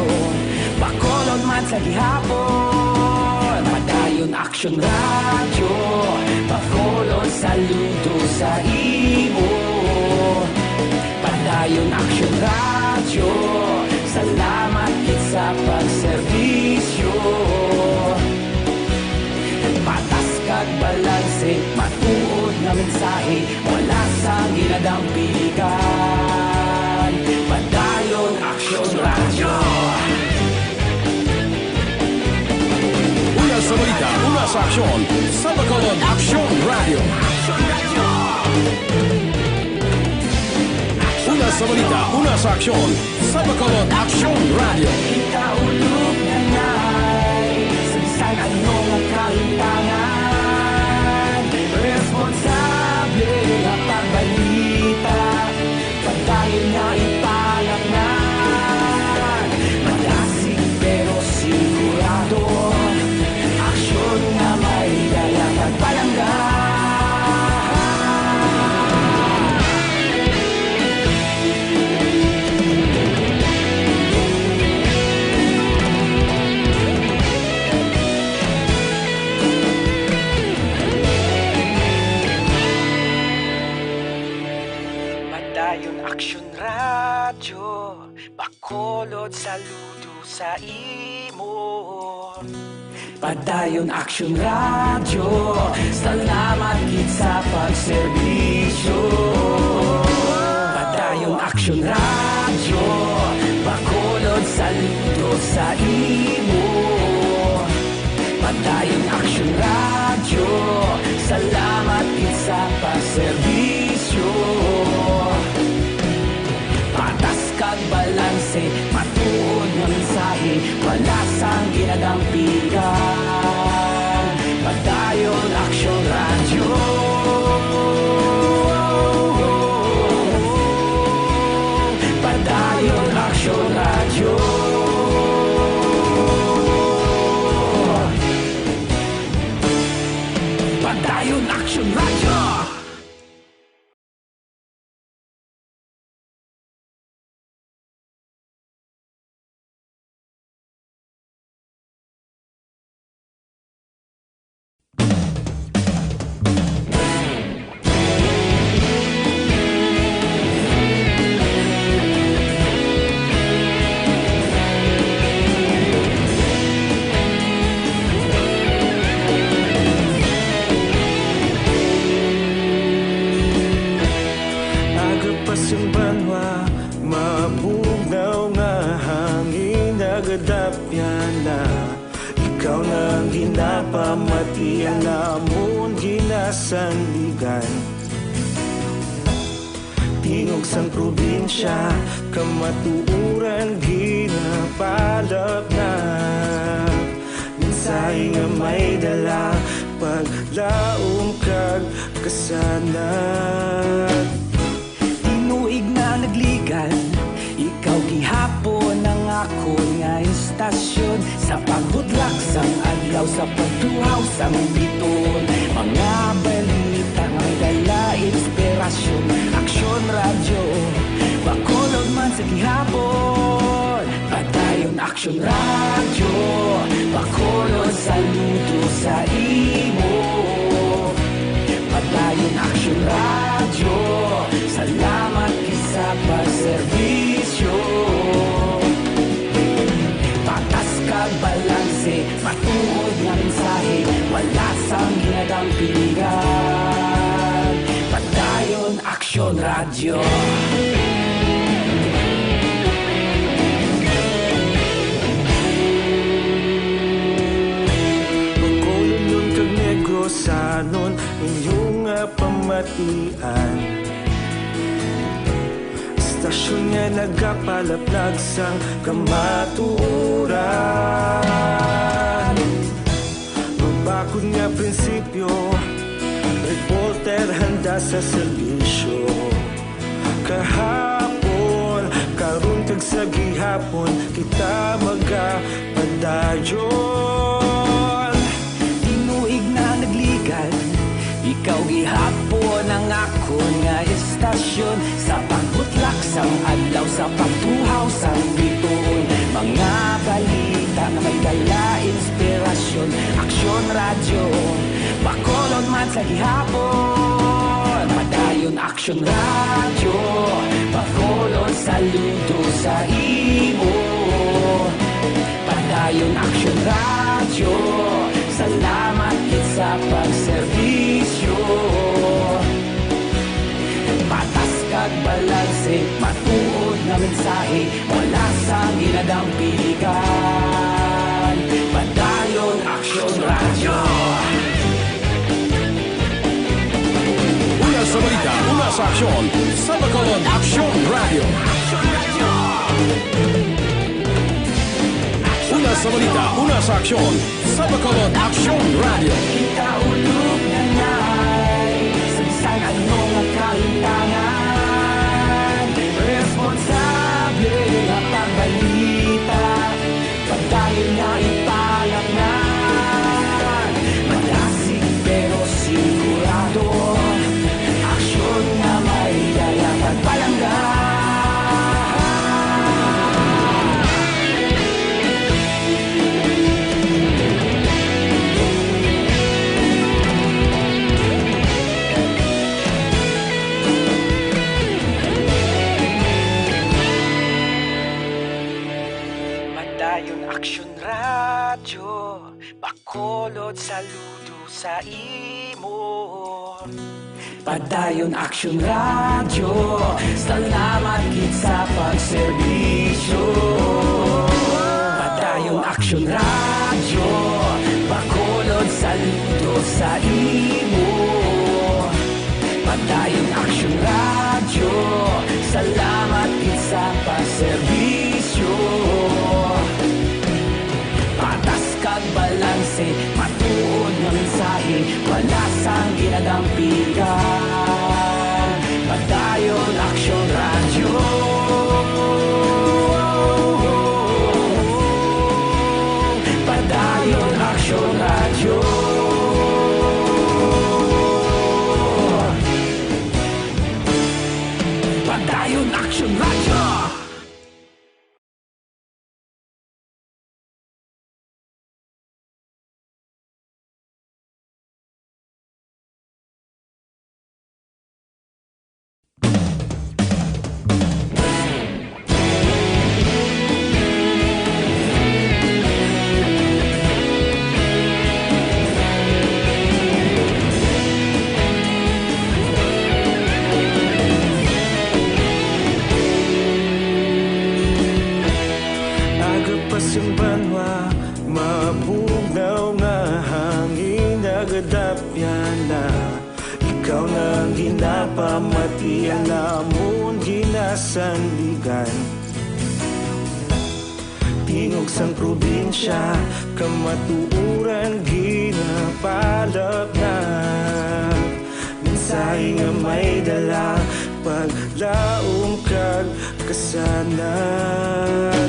Bacolod man sa gihapon. Padayon Aksyon Radyo, Bacolod, saludo sa imo. Padayon Aksyon Radyo, salamat gid sa pagserbisyo. Patas kag balanse, matuod nga mensahe, wala sang ginadampigan. Padayon Aksyon Radyo. Una sa balita, una sa aksyon, sa Bacolod Aksyon Radyo. Una sa balita, una sa aksyon, sa Bacolod Aksyon Radyo. Ikaulo na sa bisan ano nga kahimtangan, responsable nga pagbalita, padayon nga ipalapngan. Malasig pero sigurado, aksyon nga may dala kag palangga. Padayon Aksyon Radyo, Bacolod, saludo sa imo. Padayon Aksyon Radyo, salamat gid sa pagserbisyo. Padayon Aksyon Radyo, Bacolod, saludo sa imo. Padayon Aksyon Radyo, salamat gid sa pagserbisyo. Patas kag balanse, matuod nga mensahe, wala sang ginadampigan. Padayon Aksyon Radyo. Padayon Aksyon Radyo. Padayon Aksyon Radyo. Aga pa sing banwa, maabog na Ikaw na ang ginapamatian namon ginasandigan. Tingog sang probinsya, kamatuoran ginapalapnap. Mensahe nga may dala, paglaom kag kasanag. Tinuig na nagligan, ikaw gihapon ang akon nga istasyon. Sa paghutlak sang adlaw, sa pagtuhaw sang bituon, mga balita nga may dala inspirasyon. Aksyon Radyo, Bacolod man sa gihapon. Padayon Aksyon Radyo, Bacolod, saludo sa imo. Padayon Aksyon Radyo, salamat gid sa pagserbisyo. Patas kag balanse, matuod nga mensahe, wala sang ginadampigan. Padayon Aksyon Radyo. Bacolodnon kag Negrosanon, inyo nga pamatian. Istasyon nga nagapalapnag sang kamatuoran. Mabakod nga prinsipyo, reporter handa sa serbisyo. Kahapon, karon, kag sa gihapon, kita magapadayon. Tinuig na nagligan, ikaw gihapon ang akon nga istasyon. Sa pagbutlak sang adlaw, sa pagtuhaw sang bituon, mga balita nga may dala inspirasyon. Aksyon Radyo, Bacolod man sa gihapon. Padayon Aksyon Radyo, Bacolod, saludo sa imo. Padayon Aksyon Radyo, salamat gid sa pagserbisyo. Patas kag balanse, matuod nga mensahe, wala sang ginadampigan. Padayon Aksyon Radyo. Una sa balita, una sa aksyon, sa Bacolod Aksyon Radyo. Una sa balita, una sa aksyon, sa Bacolod Aksyon Radyo. Kita ulog na nay, sa bisan ano nga kalimtangan, responsable nga pagbalita. Padayon nga ipalapngan, madasig pero sigurado, aksyon nga may dala pagpalangga. Padayon Aksyon Radyo, Bacolod, saludo sa imo. Padayon Aksyon Radyo, salamat gid sa pagserbisyo. Padayon Aksyon Radyo, Bacolod, saludo sa imo. Padayon Aksyon Radyo, salamat gid sa pagserbisyo. Patas kag balanse, matuod nga mensahe, wala sang ginadampigan. Padayon Aksyon Radyo. Padayon Aksyon Radyo. Padayon Aksyon Radyo. Matian namon ginasandigan. Tingog sang probinsya, kamatuoran ginapalapnap. Mensahe nga may dala, paglaom kag kasanag.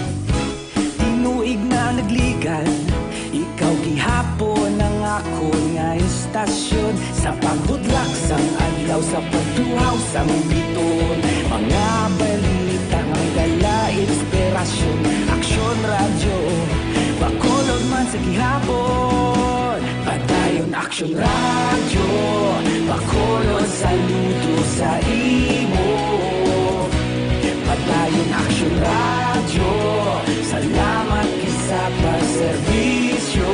Tinuig na nagligan, ikaw gihapon ang akon nga istasyon. Sa pagbudlak sang adlaw, sa pagtuhaw sang bituon, mga balita nga may dala inspirasyon. Aksyon Radyo, Bacolod man sa gihapon. Padayon Aksyon Radyo, Bacolod, saludo sa imo. Padayon Aksyon Radyo, salamat gid sa pagserbisyo.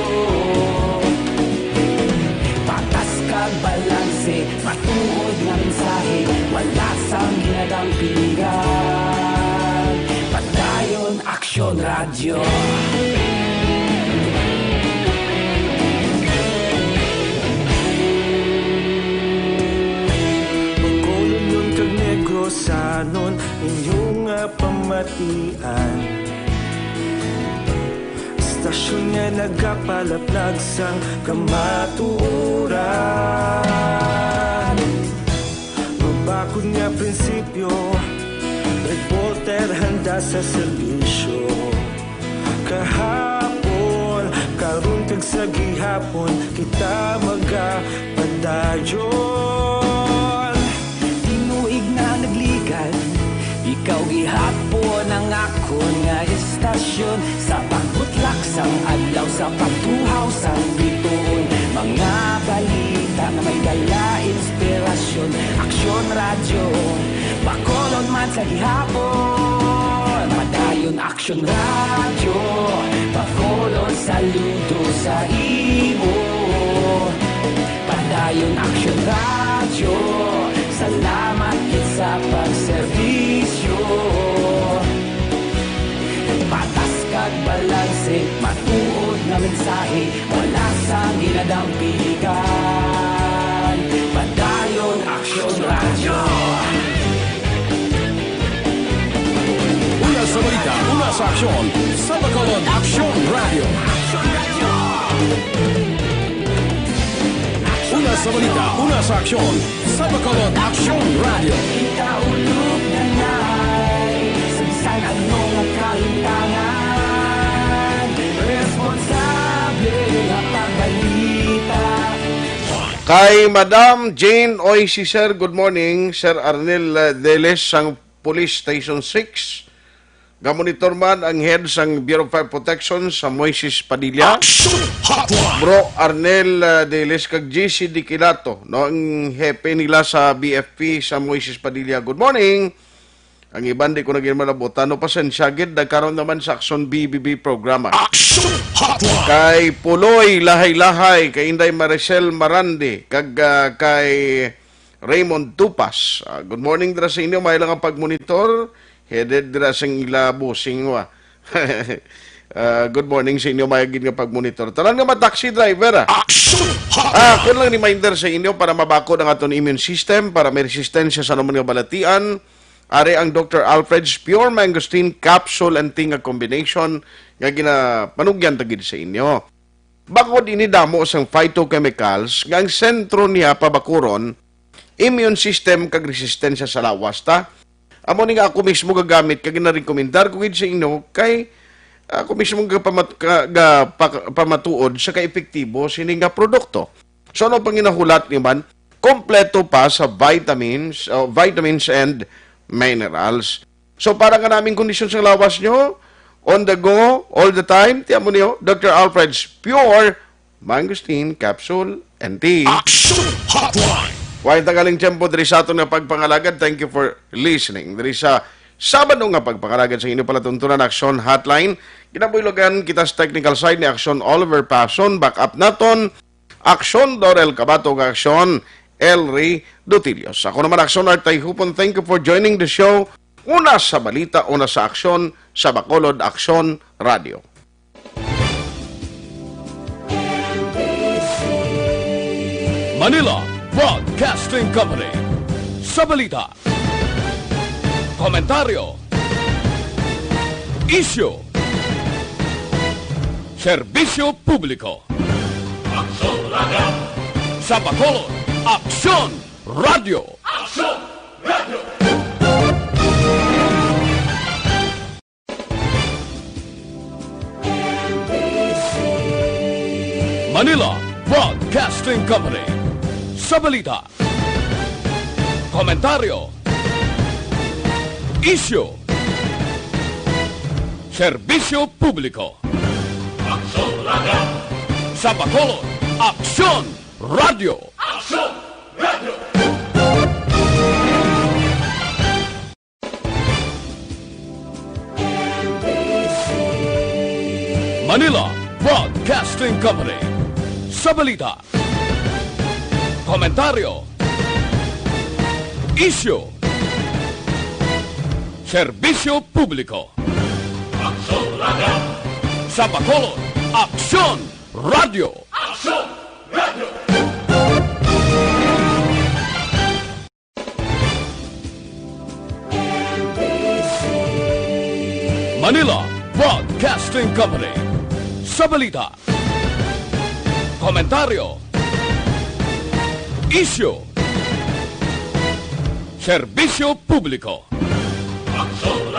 Patas kag balanse, matuod nga mensahe, wala sang ginadampigan. Padayon Aksyon Radyo. Bacolodnon kag Negrosanon, inyo nga pamatian. Istasyon nga nagapalaplag sang kamatuoran. Mabakod nga prinsipyo, reporter handa sa serbisyo. Kahapon, karon kag sa gihapon, kita magapadayon. Tinuig na nagligan, ikaw gihapon ang akon nga istasyon. Sa pagbutlak sang adlaw, sa pagtuhaw sang bituon, mga balita nga may dala inspirasyon. Aksyon Radyo, Bacolod man sa gihapon. Padayon Aksyon Radyo, Bacolod, saludo sa imo. Padayon Aksyon Radyo, salamat gid sa pagserbisyo. Patas kag balanse, matuod nga mensahe, wala sang ginadampigan. Padayon Aksyon Radyo. Una sa balita, una sa aksyon, sa Bacolod Aksyon Radyo. Una sa balita, una sa aksyon, sa Bacolod Aksyon Radyo. Kita ulog na nai, sa bisan ano nga kahitangan, responsable nga pagbalita. Kay Madam Jane Oy, si Sir, good morning. Sir Arnel, uh, Deles sang Police Station six. Gamonitor man ang head sang Bureau of Fire Protection sa Moises Padilla. Action Hotline! Bro Arnel, uh, Deles kag G C Diquilato, no, ang hepe nila sa B F P sa Moises Padilla. Good morning. Ang iban di ko na gid malabot. Ano, pasensya gid, nagkaroon naman sa Aksyon B B B programa. Action Hotline! Kay Puloy Lahay-Lahay, kay Inday Maricel Marandi, kag, ah, kay Raymond Tupas. Ah, good morning dira sa inyo, may lang ang pagmonitor. Headed dira sa ila busing wa. Ah, good morning sa inyo, may gid nga pagmonitor. Tanan nga mga taxi driver, ah. Action Hotline! Ah, kun lang reminder sa inyo para mabakod ang aton immune system, para may resistensya sa anumang nga balatian. Ari ang Doctor Alfred's Pure Mangosteen Capsule and Tea nga combination nga ginapanugyan ta gid sa inyo. Bangod ini damo sang phytochemicals nga ang sentro niya pabakuron immune system kag resistensya sa lawas ta. Amo ni nga ako mismo gagamit kag ginarekomendar ko gid sa inyo kay ako mismo gapamat-, ka-, ga-, pa-, pamatuod sa kaepektibo sini nga produkto. So, ano pang ginahulat ni man? Kompleto pa sa vitamins, uh, vitamins and minerals. So, para nga naming kondisyon sa lawas nyo, on the go, all the time, tiyan mo niyo, Doctor Alfred's Pure Mangosteen Capsule and Tea. Action Hotline! Way tagaling tiyempo diri sa aton nga pagpangalagad. Thank you for listening. Diri sa Sabado nga pagpangalagad sa inyo palatuntunan, Action Hotline. Ginabuylogan kita sa technical side ni Action Oliver Pason. Back up naton, Action Dorel Cabato, kag Action Elry Dutilios. Ako naman, Action Art Tayhupon. Thank you for joining the show. Una sa balita, una sa aksyon, sa Bacolod Aksyon Radio. Manila Broadcasting Company. Sa balita, komentaryo, isyu, serbisyo publiko. Aksyon Radio. Sa Bacolod, Aksyon Radio. Aksyon Radio. Manila Broadcasting Company. Sa balita, komentaryo, isyu, serbisyo publiko. Aksyon Radio. Sa Bacolod, Aksyon Radio. Aksyon Radio. Manila Broadcasting Company. Sa balita, komentaryo, isyu, serbisyo publiko. Aksyon Radio. Sa Bacolod, Aksyon Radio. Aksyon Radio. Manila Broadcasting Company. Sa balita, komentaryo, isyu, serbisyo publiko. Aksyon Radio.